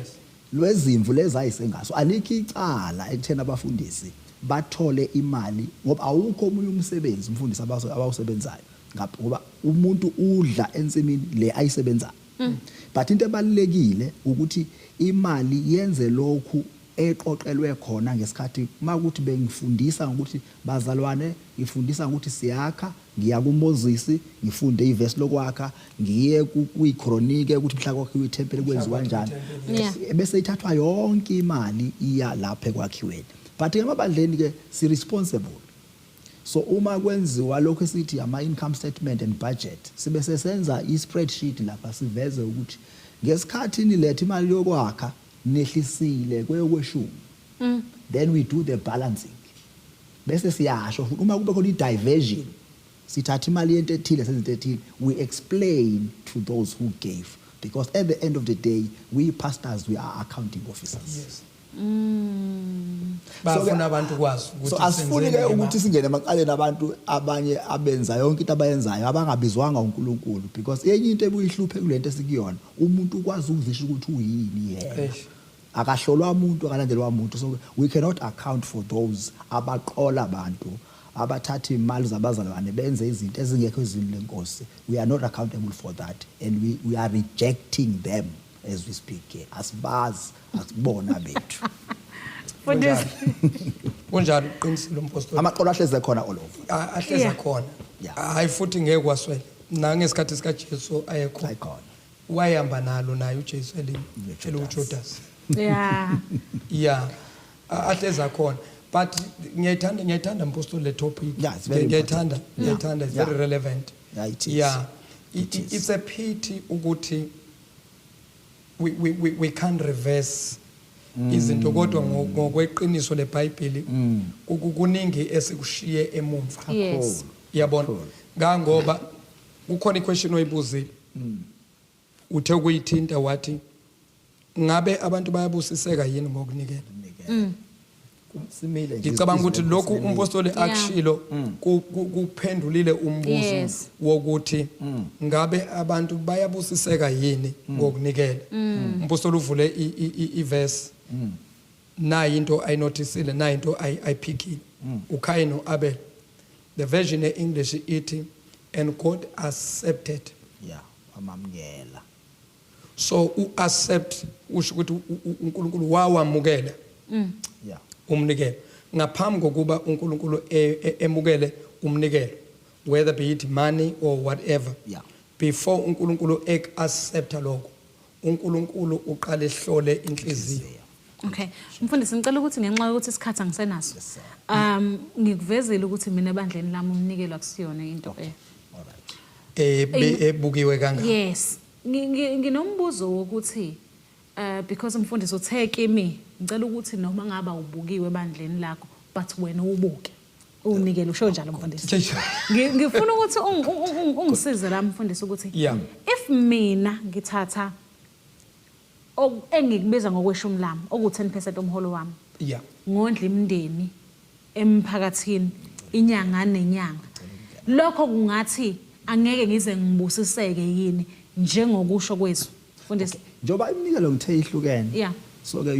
Lwezimvu lezi ayisengaso. Alikho icala ekutheni abafundisi bathole imali, ngoba awukho omunye umsebenzi umfundisi abawusebenzayo, ngoba umuntu udla ensimini le ayisebenzayo. But into ebalulekile ukuthi imali yenze lokhu eqoqelwe khona. Ngesikhathi makuthi bengifundisa ngokuthi bazalwane, ngifundisa ngokuthi siyakha, ngiya kuMoses ngifunde ivesi lokwakha, ngiye kuyikronike ukuthi mhla kwakhiwa ithempeli kwenziwa kanjani, bese ithathwa yonke imali iya lapha ekwakhiweni. But emabandleni ke si responsible, so uma kwenziwa lokho esithi ama income statement and budget, sibe sesenza i-spreadsheet lapha siveze ukuthi ngesikhathi niletha imali yokwakha nehlisile kweyokweshumi. Then we do the balancing, bese siyasho futhi uma kube khona i-diversion, sithatha imali yento ethile senze into ethile. We explain to those who gave, because at the end of the day, we pastors, we are accounting officers. Bafuna abantu kwazi ukuthi So asifuni ke senzeni ukuthi ngemali. Singene emacaleni abantu abanye abenza yonke into abayenzayo abangabizwanga uNkulunkulu, because enye into ebuyihluphe kulento esikuyona, umuntu ukwazi ukuzisho ukuthi uyini yena. Eish. Akahlolwa umuntu, akalandelwa umuntu. So we cannot account for those abaqola abantu, abathatha imali zabazalwane benze izinto ezingekho ezwini lenkosi. We are not accountable for that, and we are rejecting them as we speak here. Asibazi, asibona bethu. Mfundisi. Kunjalo, uqinisile umpostoli. Amaqolo ahleze khona all over. Ahleze khona. Hayi, futhi ngeke kwaswela. Nangesikhathi sikaJesu ayekhona. Ayikhona. Wayehamba nalo naye uJesu NoJudas. eluJudas. Yeah. Ahleza khona. But ngiyayithanda mpostoli le topic. Yeah, it's very Ngiyayithanda, important. ngiyayithanda, it's very relevant. Yeah, it is. It is. It's a pity ukuthi we can't reverse izinto, kodwa ngokweqiniso leBhayibheli kuningi esikushiye emumva. Yabona, ngangoba kukhona iquestion oyibuzile, uthe ukuyithinta wathi ngabe abantu bayabusiseka yini ngokunikela? Simile nje. Ngicabanga ukuthi Izwi lokhu simile. umpostoli akushilo kuphendulile umbuzo wokuthi ngabe abantu bayabusiseka yini ngokunikela. Umpostoli uvule iverse, nayi into ayinotisile, nayi into ayiphikile, uKain noAbel. The version eEnglish ithi, "And God accepted." Yeah, wamamukela. So uaccept usho ukuthi uNkulunkulu wawamukela umnikelo. Ngaphambi kokuba uNkulunkulu emukele umnikelo, whether be it money or whatever, before uNkulunkulu ek-accepta lokho, uNkulunkulu uqale ehlole inhliziyo. Okay. Mfundisi, ngicela ukuthi ngenxa yokuthi isikhathi angisenaso. Ngikuvezile ukuthi mina ebandleni lami umnikelo akusiyona into All right. Ebukiwe kangaka. Yes. Nginombuzo wokuthi because umfundisi uthe kimi ngicela ukuthi noma ngaba ubukiwe ebandleni lakho, but wena ubuke unikele, usho njalo mfundisi. Ngifuna ukuthi ungisize la mfundisi ukuthi if mina ngithatha engikubiza ngokweshumi lami oku-10% omholo wami, ngondla imindeni emphakathini inyanga nenyanga, lokho kungathi angeke ngize ngibusiseke yini njengokusho kwethu, mfundisi? Njengoba iminikelo ngithe ihlukene, so ke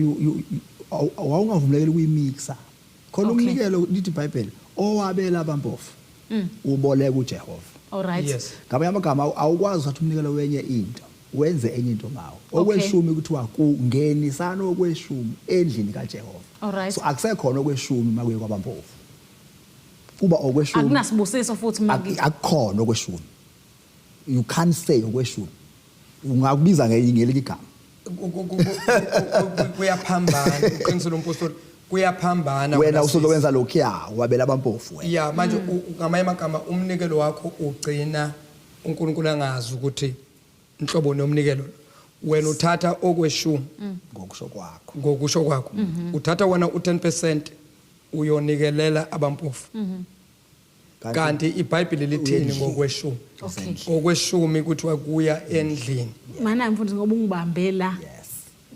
wawungavumelekile ukuyimixa khona. Umnikelo, lithi iBhayibheli, owabela abampofu uboleka uJehova. All right. Ngamanye amagama, awukwazi ukuthatha umnikelo wenye into wenze enye into ngawo. Okweshumi kuthiwa kungenisana okweshumi endlini kaJehova. So akusekhona okweshumi makuye kwabampofu, kuba okweshumi. Akunasibusiso futhi maki. Akukhona okweshumi. You can't say okweshumi, ungakubiza ngelinye igama. Kuyaphambana, uqinisile umpostoli, kuyaphambana. Wena usuzokwenza lokhuya, wabela abampofu wena. Ya, manje ngamanye amagama umnikelo wakho ugcina uNkulunkulu angazi ukuthi inhlobo nomnikelo wena uthatha okweshumi. Ngokusho kwakho. Ngokusho kwakho uthatha wena u-10% uyonikelela abampofu, kanti iBhayibheli lithini Uyendlini. ngokweshumi? Okay. Okweshumi kuthiwa kuya endlini. Mana mfundisi, ngoba ungibambe la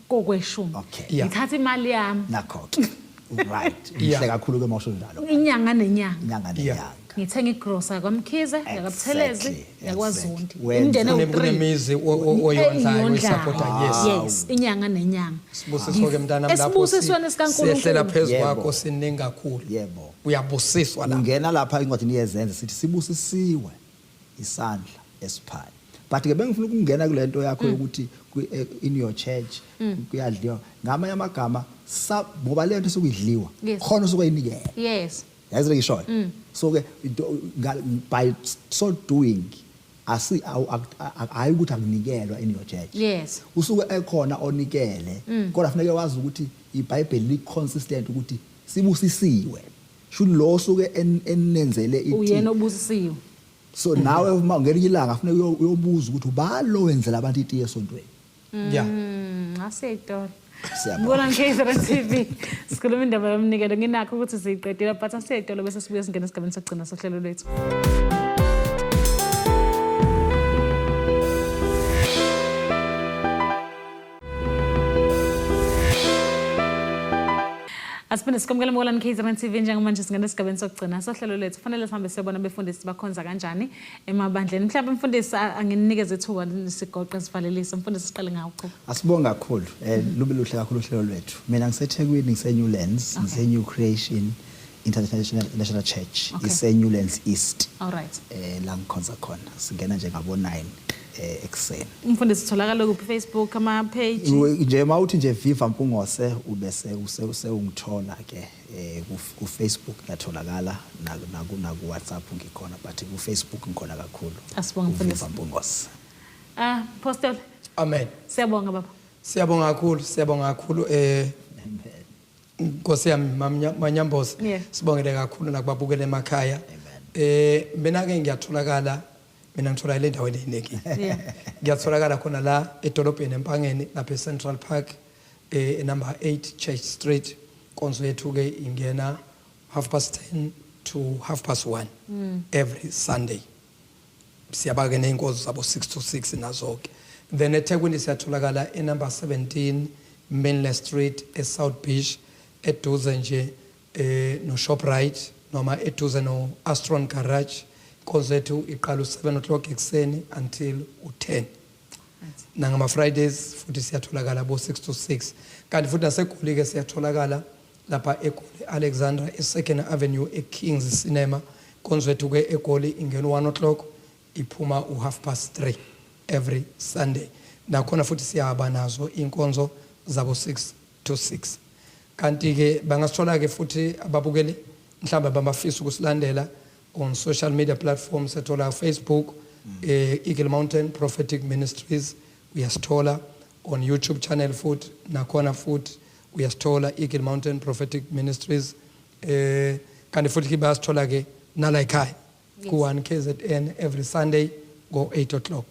kokweshumi, ngithatha imali yami, Nakho ke, right, uhle kakhulu ke mawusho njalo. Inyanga nenyanga, Inyanga nenyanga, ngithenga igrosa kwaMkhize, yakwaButhelezi, yakwaZondi, Wenza. imindeni ewu-3 Kunemizi oyondlayo, oyisupporta, yes. Yes, inyanga nenyanga. Sibusiso ke mntanami lapho. Esibusisweni sikaNkulunkulu. Siyehlela phezu kwakho siningi kakhulu. Uyabusiswa lapho. Ungena lapha encwadini yeZenzo, sithi sibusisiwe isandla esiphayo. But ke bengifuna ukungena kule nto yakho yokuthi in your church kuyadliwa. Ngamanye amagama, ngoba le nto sokuyidliwa, khona usukuyinikela. Yazi ngishoyo, so ke by so doing asi hayi ukuthi akunikelwa in your church. Usuke ekhona onikele, kodwa funeke wazi ukuthi iBhayibheli li consistent ukuthi sibusisiwe, shuthi lo osuke enenzele iti. Uyena obusisiwe. So nawe uma ngelinye ilanga funeka uyobuza ukuthi ubani lo wenzela abantu itiye esontweni. Asiyayithola. Siyabonga. Mbona KZN TV. Sikhuluma indaba yomnikelo, nginakho ukuthi siyiqedile, but asiyayithola bese sibuye singene esigabeni sokugcina sohlelo lwethu. Asiphinde sikwamukele Mkolani KZN TV. Njengamanje singena esigabeni sokugcina sohlelo lethu. Fanele sihambe siyobona befundisi bakhonza kanjani emabandleni. Mhlawumbe mfundisi, angininikeze ithuba sigoqe sivalelise. Mfundisi, siqale ngawo cha. Asibonge kakhulu. Lube luhle kakhulu uhlelo lwethu. Mina ngiseThekwini, ngise Newlands, ngise New Creation International National Church, ise Newlands East. All right. La ngikhonza khona. Singena nje ngabo 9 ekuseni. Umfundisi utholakala kuphi? Facebook, ama page? Nje mawuthi nje Viva Mpungose ubese ungithola ke ku Facebook ngiyatholakala, na ku WhatsApp ngikhona, but ku Facebook ngikhona kakhulu. Asibonge mfundisi. Viva Mpungose. Ah, Apostle. Amen. Siyabonga baba. Siyabonga kakhulu, siyabonga kakhulu Nkosi yami Manyamboza. Sibongele kakhulu nakubabukela emakhaya. Mina ke ngiyatholakala, mina ngitholakala endaweni eyiningi. Ngiyatholakala khona la edolobheni eMpangeni, lapha eCentral Park, number 8 Church Street. Inkonzo yethu ke ingena 10:30 to 1:30 every Sunday. Siyaba ke nezinkonzo zabo 6 to 6 nazo ke. Then eThekwini siyatholakala e number 17 Mainland Street e South Beach, eduze nje no Shoprite noma eduze no Astron Garage. Inkonzo yethu iqala u7 o'clock ekuseni until u10. Nangama Fridays futhi siyatholakala bo 6 to 6. Kanti futhi naseGoli ke siyatholakala lapha eGoli, Alexandra, e2nd Avenue, eKings Cinema. Inkonzo yethu ke eGoli ingena 1 o'clock, iphuma u 3:30 every Sunday. Nakhona futhi siyaba nazo inkonzo zabo 6 to 6. Kanti ke bangasithola ke futhi ababukeli mhlawumbe bamafisa ukusilandela on social media platforms, sethola Facebook, Eagle Mountain Prophetic Ministries uyasithola, on YouTube channel futhi nakhona futhi uyasithola, Eagle Mountain Prophetic Ministries. Kanti futhi ke bayasithola ke nala ekhaya ku 1 KZN every Sunday go 8 o'clock.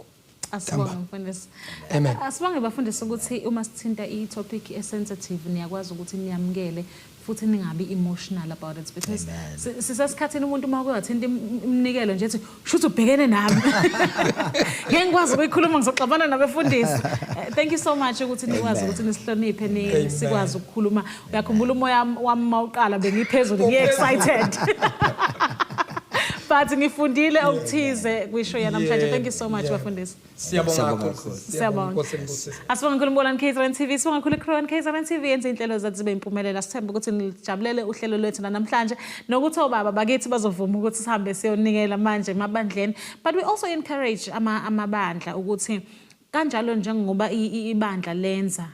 Asibonge, mfundisi. Amen. Asibonge, bafundisi, ukuthi uma sithinta i-topic e-sensitive niyakwazi ukuthi niyamukele futhi ningabi emotional about it, because Amen. sisesikhathini umuntu uma kuyathinta iminikelo nje ethi shuthi ubhekene nami, ngeke ngikwazi ukuyikhuluma, ngizoxabana nabefundisi. Thank you so much ukuthi nikwazi Amen. ukuthi nisihloniphe, Amen. sikwazi ukukhuluma. Uyakhumbula umoya wami mawuqala, bengiphezulu, ngiye-excited, but ngifundile okuthize kwisho yanamhlanje. Thank you so much, bafundisi. Siyabonga Siyabonga kakhulu. kakhulu. Siyabonga. Nkosi engibusise. Asibonge kakhulu, Mbolani KZN TV. Sibonga kakhulu iCrew KZN TV yenza inhlelo zethu zibe impumelelo. Sithemba ukuthi nijabulele uhlelo lwethu namhlanje nokuthi obaba bakithi bazovuma ukuthi sihambe siyonikela manje emabandleni. But we also encourage amabandla ukuthi kanjalo njengoba ibandla lenza,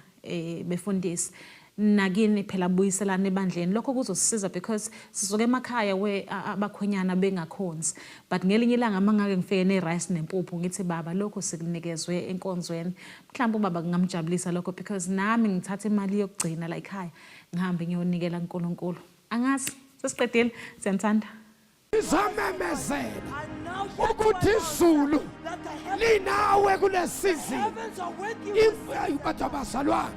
befundisi, nakini phela buyiselana ebandleni. Lokho kuzosisiza because sisuke emakhaya we abakhwenyana bengakhonzi, but ngelinye ilanga mangake ngifike ne-rice nempuphu ngithi, "Baba, lokho sikunikezwe enkonzweni," mhlawumbe ubaba kungamjabulisa lokho, because nami ngithatha imali yokugcina la ekhaya ngihambe ngiyonikela kuNkulunkulu. Angazi, sesiqedile. Siyanithanda. Izomemezela ukuthi izulu linawe kule season. Kodwa bazalwane,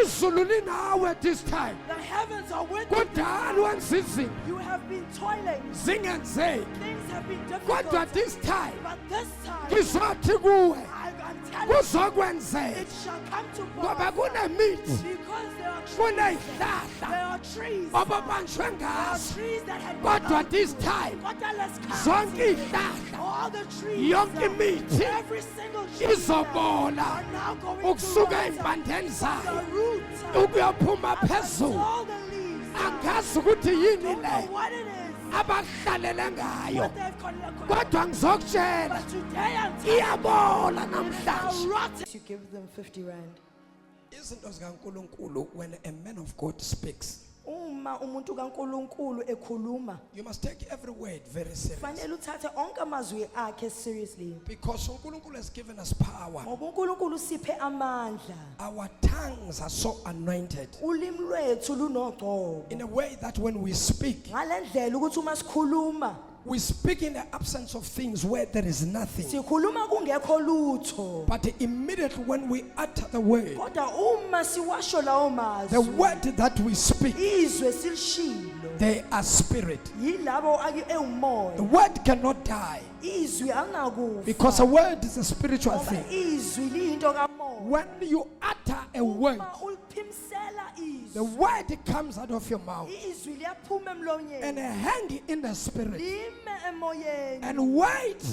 izulu linawe this time. The heavens are with you. Kudala wenza izinto You have been toiling. zingenzeki, Things have been difficult. kodwa this time But this time, ngizothi kuwe I'm telling you, kuzokwenzeka, it shall come to ngoba pass. kunemithi, Because there are trees. kunezihlahla There are trees. obabanjwe There are ngazo, trees that had kodwa this time Kodwa lesikhathi, zonke izihlahla, all the trees, yonke imithi every single tree izobola are now going to ukusuka rot ey'mpandeni from the zayo roots ukuyophuma phezulu. all the leaves. Angazi ukuthi yini Don't know le what it is, abakuhlalele ngayo, what they've kodwa ngizokutshela, But today I'm telling you, iyabola it is now namhlanje. rotten. You give them 50 rand. Izinto zikaNkulunkulu, when a man of God speaks, Uma umuntu kaNkuluNkulu ekhuluma, you must take every word very serious, fanele uthathe onke amazwi akhe seriously. because uNkulunkulu has given us power. Ngoba uNkulunkulu usiphe amandla. Our tongues are so anointed Ulimi lwethu lunogcobo. in a way that when we speak, Ngalendlela ukuthi uma sikhuluma, we speak in the absence of things where there is nothing, sikhuluma kungekho lutho. but immediately when we utter the word, Kodwa uma siwasho lawo the mazwi, word that we speak, izwe silishilo, they are spirit. Yilabo The ewumoya. word cannot die, Izwi alinakufa. because a word is a spiritual Ngoba thing. izwi liyinto kamoya. When you utter a word, Uma uliphimisela the izwi, word comes out of your mouth izwi liyaphuma and emlonyeni, hang in the spirit lime emoyeni, and wait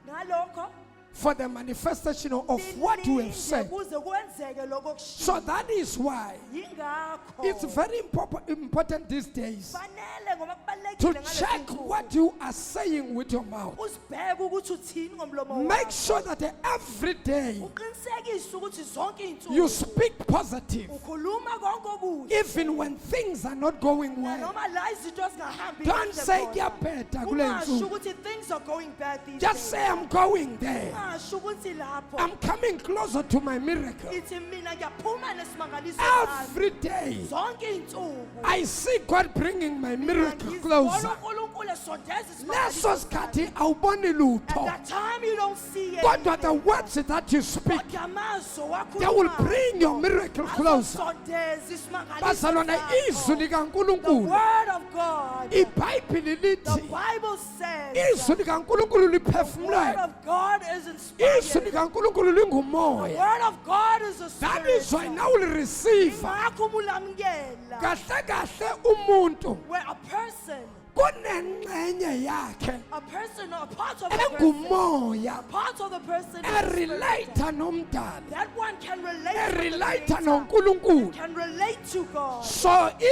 ngalokho for the manifestation of what you have lilinde said. kuze kwenzeke lokho. So that is why Yingakho it's very important these days fanele ngoba to kubalulekile ngalezi check nsuku what you are saying with your mouth. uzibheke ukuthi uthini ngomlomo Make wakho. sure that every day Uqinisekise ukuthi zonke you iy'nsuku speak positive, ukhuluma konke okuhle, even when things are not going well. noma la izinto zingahambi Don't kahle say khona. kuyabheda kule Ungasho nsuku. ukuthi things are going bad these Just days. say, "I'm going there. Ungasho ukuthi lapho I'm coming closer to my miracle." ithi mina ngiyaphuma nesimangaliso sami. Every day Zonke iy'nsuku I see God bringing my miracle ngizibona closer. uNkulunkulu esondeza Leso isimangaliso sami. sikhathi awuboni At lutho. that time you don't see Kodwa the anything. words that you speak, Kodwa amazwi they will bring your miracle closer. azosondeza isimangaliso Bazalwane, sakho. izwi The likaNkulunkulu, word of God, iBhayibheli the lithi Bible says, izwi likaNkulunkulu the word liphefumulele. of God is inspired. Izwi likaNkulunkulu The lingumoya. word of God is a That spirit. is why now will receive. Ingakho uma ulamukela, Kahle kahle umuntu where a person Kunengxenye yakhe A person or a part of the person, engumoya part of the person is the spirit. erelate nomdali That one can relate to the erelate Creator, noNkulunkulu. can relate to God. So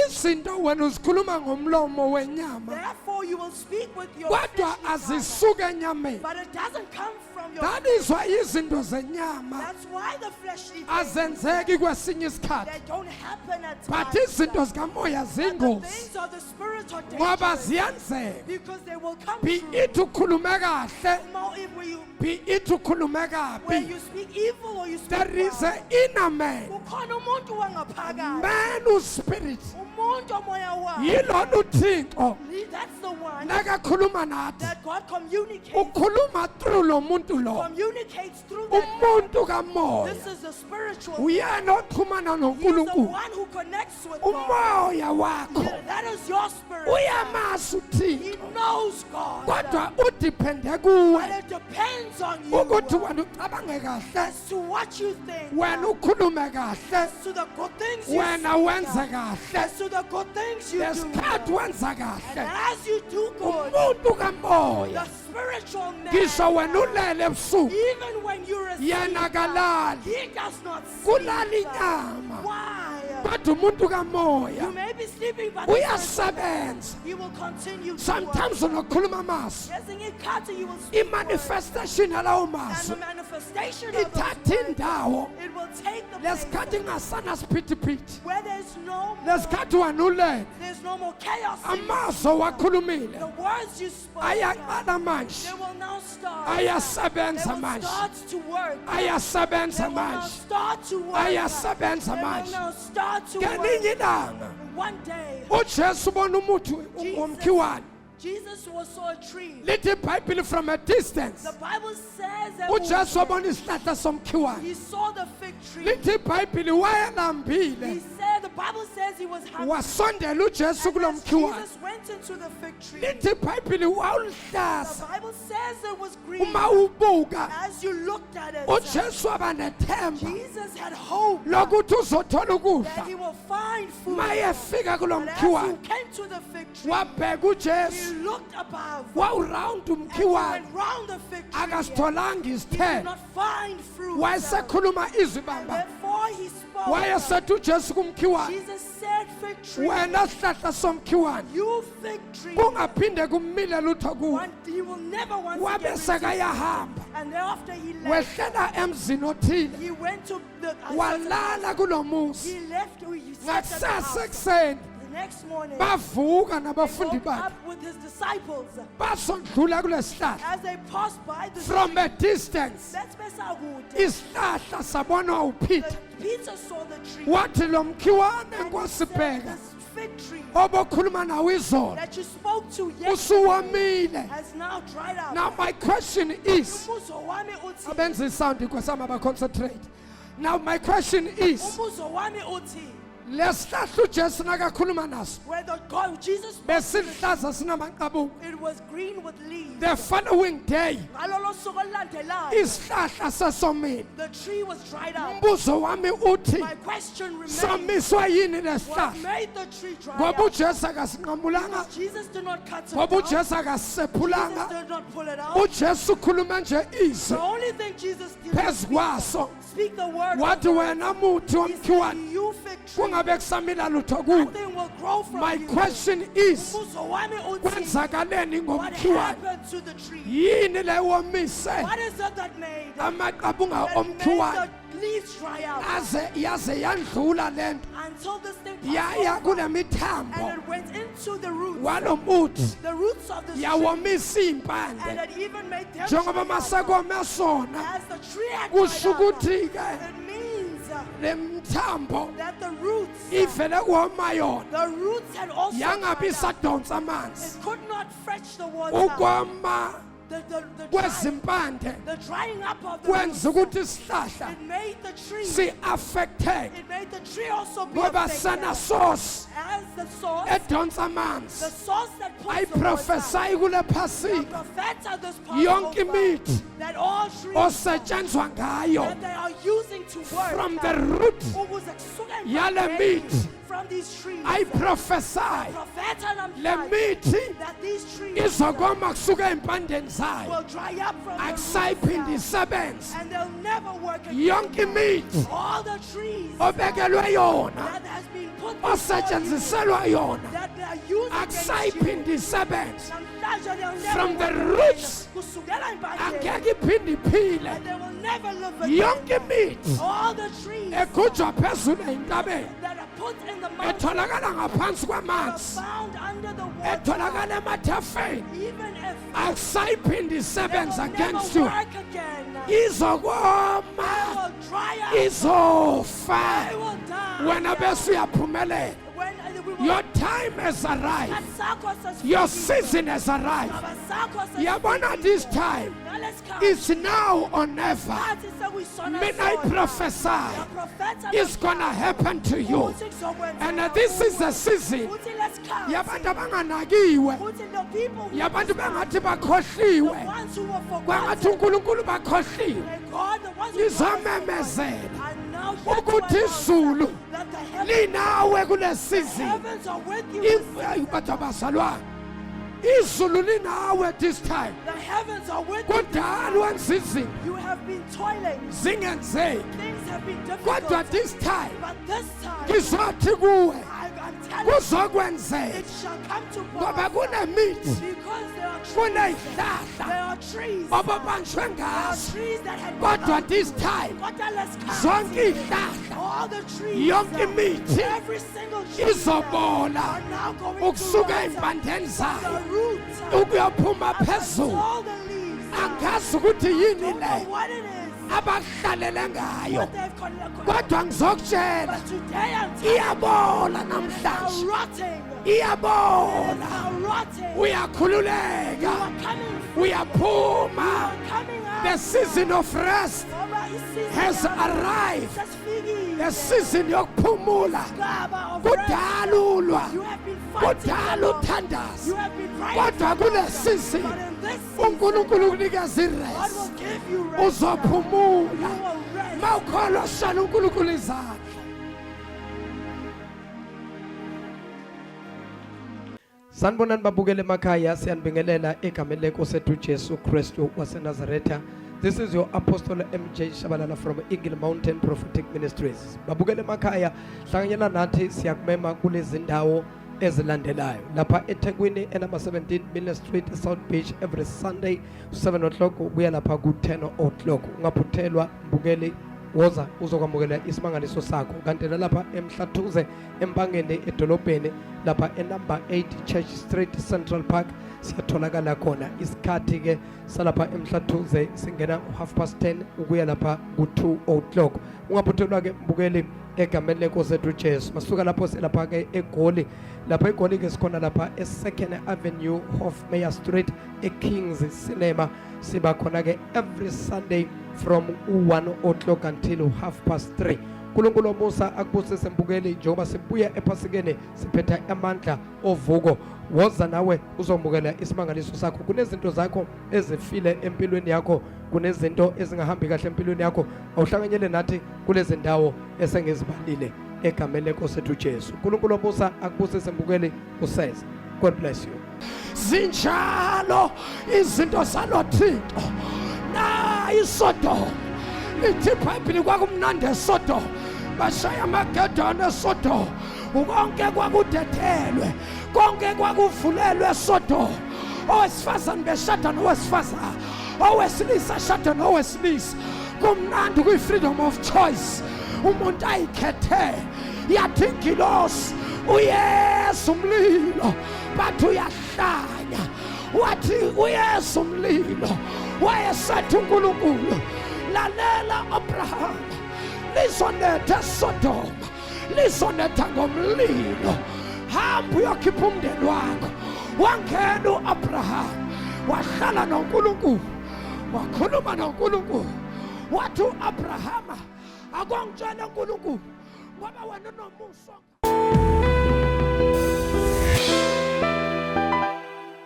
izinto wena uzikhuluma ngomlomo wenyama Therefore, you will speak with your kodwa fleshly tongue, azisuke enyameni. but it doesn't come from your That is why izinto zenyama That's why the fleshly things, azenzeki kwesinye isikhathi, they don't happen at but times. izinto zikamoya But the zingozi things of the spirit are ngoba dangerous ziyenzeka. because they will come Be true. it ukhulume kahle, Uma if we- be it ukhulume Where kabi, you speak evil or you speak there is well. an inner man, Kukhona umuntu wangaphakathi. man whose spirit Umuntu omoya wakhe. yilona uThixo That's the one nakakhuluma nathi that God communicates, ukhuluma through lo muntu lo, communicates through that man. umuntu kamoya. This is the spiritual. Uyena oxhumana He's the noNkulunkulu. one who connects with God. Umoya wakho That is your spirit. uyamazi He uThixo, knows God. kodwa udiphende But kuwe it depends on ukuthi you wena ucabange kahle, as to what you think, wena ukhulume kahle, as to the good things you wena speak, wenze kahle. as to the good things you do. Lesikhathi wenza And kahle, as you do good, umuntu kamoya the spiritual man, ngisho wena ulele ebusuku, even when you're asleep, yena akalali. he does not sleep. Kulala inyama, Why? kodwa umuntu You kamoya may be sleeping, but the spiritual man, uyasebenza. he will continue to Sometimes work. unokhuluma amazwi, Ngezinye izikhathi you will speak words, i-manifestation yalawo and mazwi the manifestation of those ithatha words, indawo it will take the place lesikhathi kungasanasiphithiphithi, where there's no more, lesikhathi wena ulele, there's no more chaos. in you. amazwi owakhulumile The words you spoke, ayaqala manje, they will now start. Ayasebenza They will manje. start to work. Ayasebenza They will now manje, start to work. Ayasebenza They will manje. now start to work. Ngelinye ilanga One day, uJesu ubona umuthi womkhiwane. Jesus was saw a tree. Lithi iBhayibheli from a distance The Bible says that uJesu wabona isihlahla somkhiwane. he saw the fig tree. Lithi iBhayibheli wayelambile, He said, the Bible says he was hungry. wasondela uJesu And kulo as mkhiwane. Jesus went into the fig tree, Lithi iBhayibheli the wawulihlaza, Bible says it was green. uma ubuka As you looked at it, uJesu waba nethemba Jesus had hope lokuthi uzothola that ukudla. he will find food. Mayefika kulo But as he mkhiwane came to the fig tree, wabheka he uJesu, looked above wawurawundi and he umkhiwane, went round the fig tree. akasitholanga He did isithelo. not find fruit. Wayesekhuluma izwi And bamba, therefore he spoke. wayesethi uJesu kumkhiwane, Jesus said, fig tree, wena sihlahla somkhiwane, you fig tree, kungaphinde kumile lutho kuwe. one, he will never once Wabe again return. sekayahamba, And thereafter he left. wehlela emzini othile, He went to the a certain walala kulo muzi. He left. He slept at the Ngakusasa house. ekuseni The next morning, bavuka he nabafundi woke bakhe, up with his disciples. basondlula kulesihlahla As they passed by the from tree, a distance. that's besakude. Isihlahla sabonwa uPeter, Peter saw the tree. wathi lo mkhiwane, And he Nkosi, said, bheka, this fig tree obokhuluma nawo izolo that you spoke to yesterday usuwomile. has now dried up. Now my question is, Umbuzo wami uthi, abenza isound inkosi abaconcentrate. Now my question is, umbuzo wami uthi, lesihlahla uJesu nakakhuluma naso where the God Jesus spoke to the besiluhlaza sinamaqabunga, tree, it was green with leaves. the following day Ngalolo suku olulandelayo, isihlahla sesomile. the tree was dried up. Umbuzo wami uthi, My question remains, somiswa yini what lesihlahla? made the tree dry Ngoba up? uJesu akasinqamulanga, Jesus did not cut it ngoba down. uJesu Jesus akasisephulanga. did not pull it out. uJesu ukhulume nje izwi The only thing Jesus did phezu was speak, kwaso, speak the word. wathi over it. wena muthi He said, womkhiwane, you fig tree, kungabe kusamila lutho kuwe. nothing will grow from My you. question is, Umbuzo wami uthi, kwenzakaleni what ngomkhiwane? happened to the tree? Yini le womise What is it that made, amaqabunga that made omkhiwane the leaves dry up aze yaze yandlula lento until this thing passed yaya over kule and mithambo it went into the roots, walo muthi, the roots of this tree, yawomisa and iy'mpande it even made them njengoba dry up. masekome sona. As the tree had Kusho dried up, ukuthi ke it means le mthambo that the roots, ivele kuwoma yona, the roots had also yangabi dried up. isadonsa amanzi. It could not fetch the water. Ukoma The, kwezimpande the drying up of the kwenza roots, ukuthi isihlahla it made the tree, si-affecteke it made the tree also be ngoba affected. sana source As the source, edonsa the amanzi. source that pulls the water. Ayiprofesayi kule The phasika prophet this yonke Passover, imithi that all trees osetshenzwa ngayo that they are using to work from the root ukuze kusuke yale emveni, mithi. from these trees. I prophesy Profeta le namhlanje mithi that these trees izokoma kusuka ey'mpandeni zayo will dry up from the akusayiphinde roots isebenze and they'll never work again. yonke imithi All the trees obekelwe yona that has been put before you, osetshenziselwa yona that they are used against you, akusayiphinde isebenze namhlanje they'll never From the work again. roots, Kusukela empandeni, angeke iphinde iphile and they will never live again. yonke imithi All the trees egujwa phezulu ey'ntabeni that are put in the mountain etholakala ngaphansi are kwamanzi found under the water. etholakala emathafeni Even if akusayiphinde they isebenze will against never you work again, they izokoma will dry up. izofa They will die. wena bese uyaphumelela When we will your time has arrived Isikhathi sakho your sesifikile. season has arrived Isigaba sakho sesifikile. yabona this time Ngalesikhathi, it's now or never isikhathi sekuyisona mina I sona. prophesy Ngiyaprofetha it's gonna happen to you ukuthi kuzokwenzeka and this is kuwe. a season Futhi lesikhathi, yabantu abanganakiwe futhi the people who yabantu bengathi the bakhohliwe ones who were kwangathi forgotten, uNkulunkulu bakhohliwe and God, the ones who Ngizomemezela are now here to ukuthi announce izulu that the heavens, linawe kule season heavens are with you. this season. Kodwa bazalwane izulu linawe this time The heavens are with you. kudala wenza izinto You have been toiling. zingenzeki Things have been kodwa difficult. this time But this time, ngizothi kuwe I'm telling you, kuzokwenzeka it shall come to ngoba pass. kunemithi Because there are trees, kuney'hlahla there are trees, obabanjwe there are ngazo trees that had kodwa been this time Kodwa lesikhathi, zonke iy'hlahla all the trees, yonke imithi every single tree izobola are now going to ukusuka rot ey'mpandeni from zayo the roots ukuyophuma up phezulu all the leaves. angazi ukuthi yini Don't le know what it is, abakuhlalele ngayo what they've con- kodwa ngizokutshela But today I'm telling you, iyabola it is now namhlanje rotting. It is iyabola now rotting. You uyakhululeka are coming free. You uyaphuma are coming out. the season of rest Ngoba isizini has yakho arrived sesifikile. the season yokuphumula Isigaba of rest. kudala ulwa You have been fighting kudala for long. You uthandaza have been praying kodwa for kule long. season But in this season, uNkulunkulu ukunikeza God irest will give you rest. uzophumula You will rest. mawukholwa shana uNkulunkulu izandla Sanibonani babukele emakhaya siyanibingelela egameni lenkosi ethu Jesu Kristu waseNazaretha. This is your Apostle MJ Shabalala from Eagle Mountain Prophetic Ministries. Babukele emakhaya hlanganyela nathi siyakumema kulezi ndawo ezilandelayo. Lapha eThekwini enumber 17 Milner Street South Beach every Sunday 7 o'clock kuya lapha ku 10 o'clock. Ungaphuthelwa mbukeli woza uzokwamukela isimangaliso sakho kanti nalapha emhlathuze empangeni edolobheni lapha enumber 8 Church Street Central Park siyatholakala khona isikhathi ke salapha emhlathuze singena 10:30 ukuya lapha ku2 o'clock ungaphuthelwa ke mbukeli egameni lenkosi ethu Jesu masuka lapho selapha ke eGoli lapha eGoli ke sikhona lapha e2nd Avenue Hofmeyr Street eKings Cinema siba khona ke every Sunday from 1 o'clock until 3:30 uNkulunkulu omusa akubusise mbukeli njengoba sibuya ephasikeni siphetha amandla ovuko woza nawe uzomukela isimangaliso sakho kunezinto zakho ezifile empilweni yakho kunezinto ezingahambi kahle empilweni yakho awuhlanganyele nathi kulezi ndawo esengizibalile egameni lenkosi ethu Jesu uNkulunkulu omusa akubusise mbukeli useze God bless you zinjalo izinto zalothixo na iSodom ithi iBhayibheli kwakumnandi eSodom bashaya amagedane eSodom konke kwakudethelwe konke kwakuvulelwe eSodom owesifazane beshada nowesifazane owesilisa ashade nowesilisa kumnandi kwi-freedom of choice umuntu ayikhethe yathi ingilosi uyeza umlilo bathi uyahlanya wathi uyeza umlilo wayesethi uNkulunkulu lalela Abraham lizonetha eSodoma lizonetha ngomlilo hamba uyokhipha umndeni wakho wangena uAbraham wahlala noNkulunkulu wakhuluma noNkulunkulu wathi uAbraham akongitshela uNkulunkulu ngoba wena unomusa.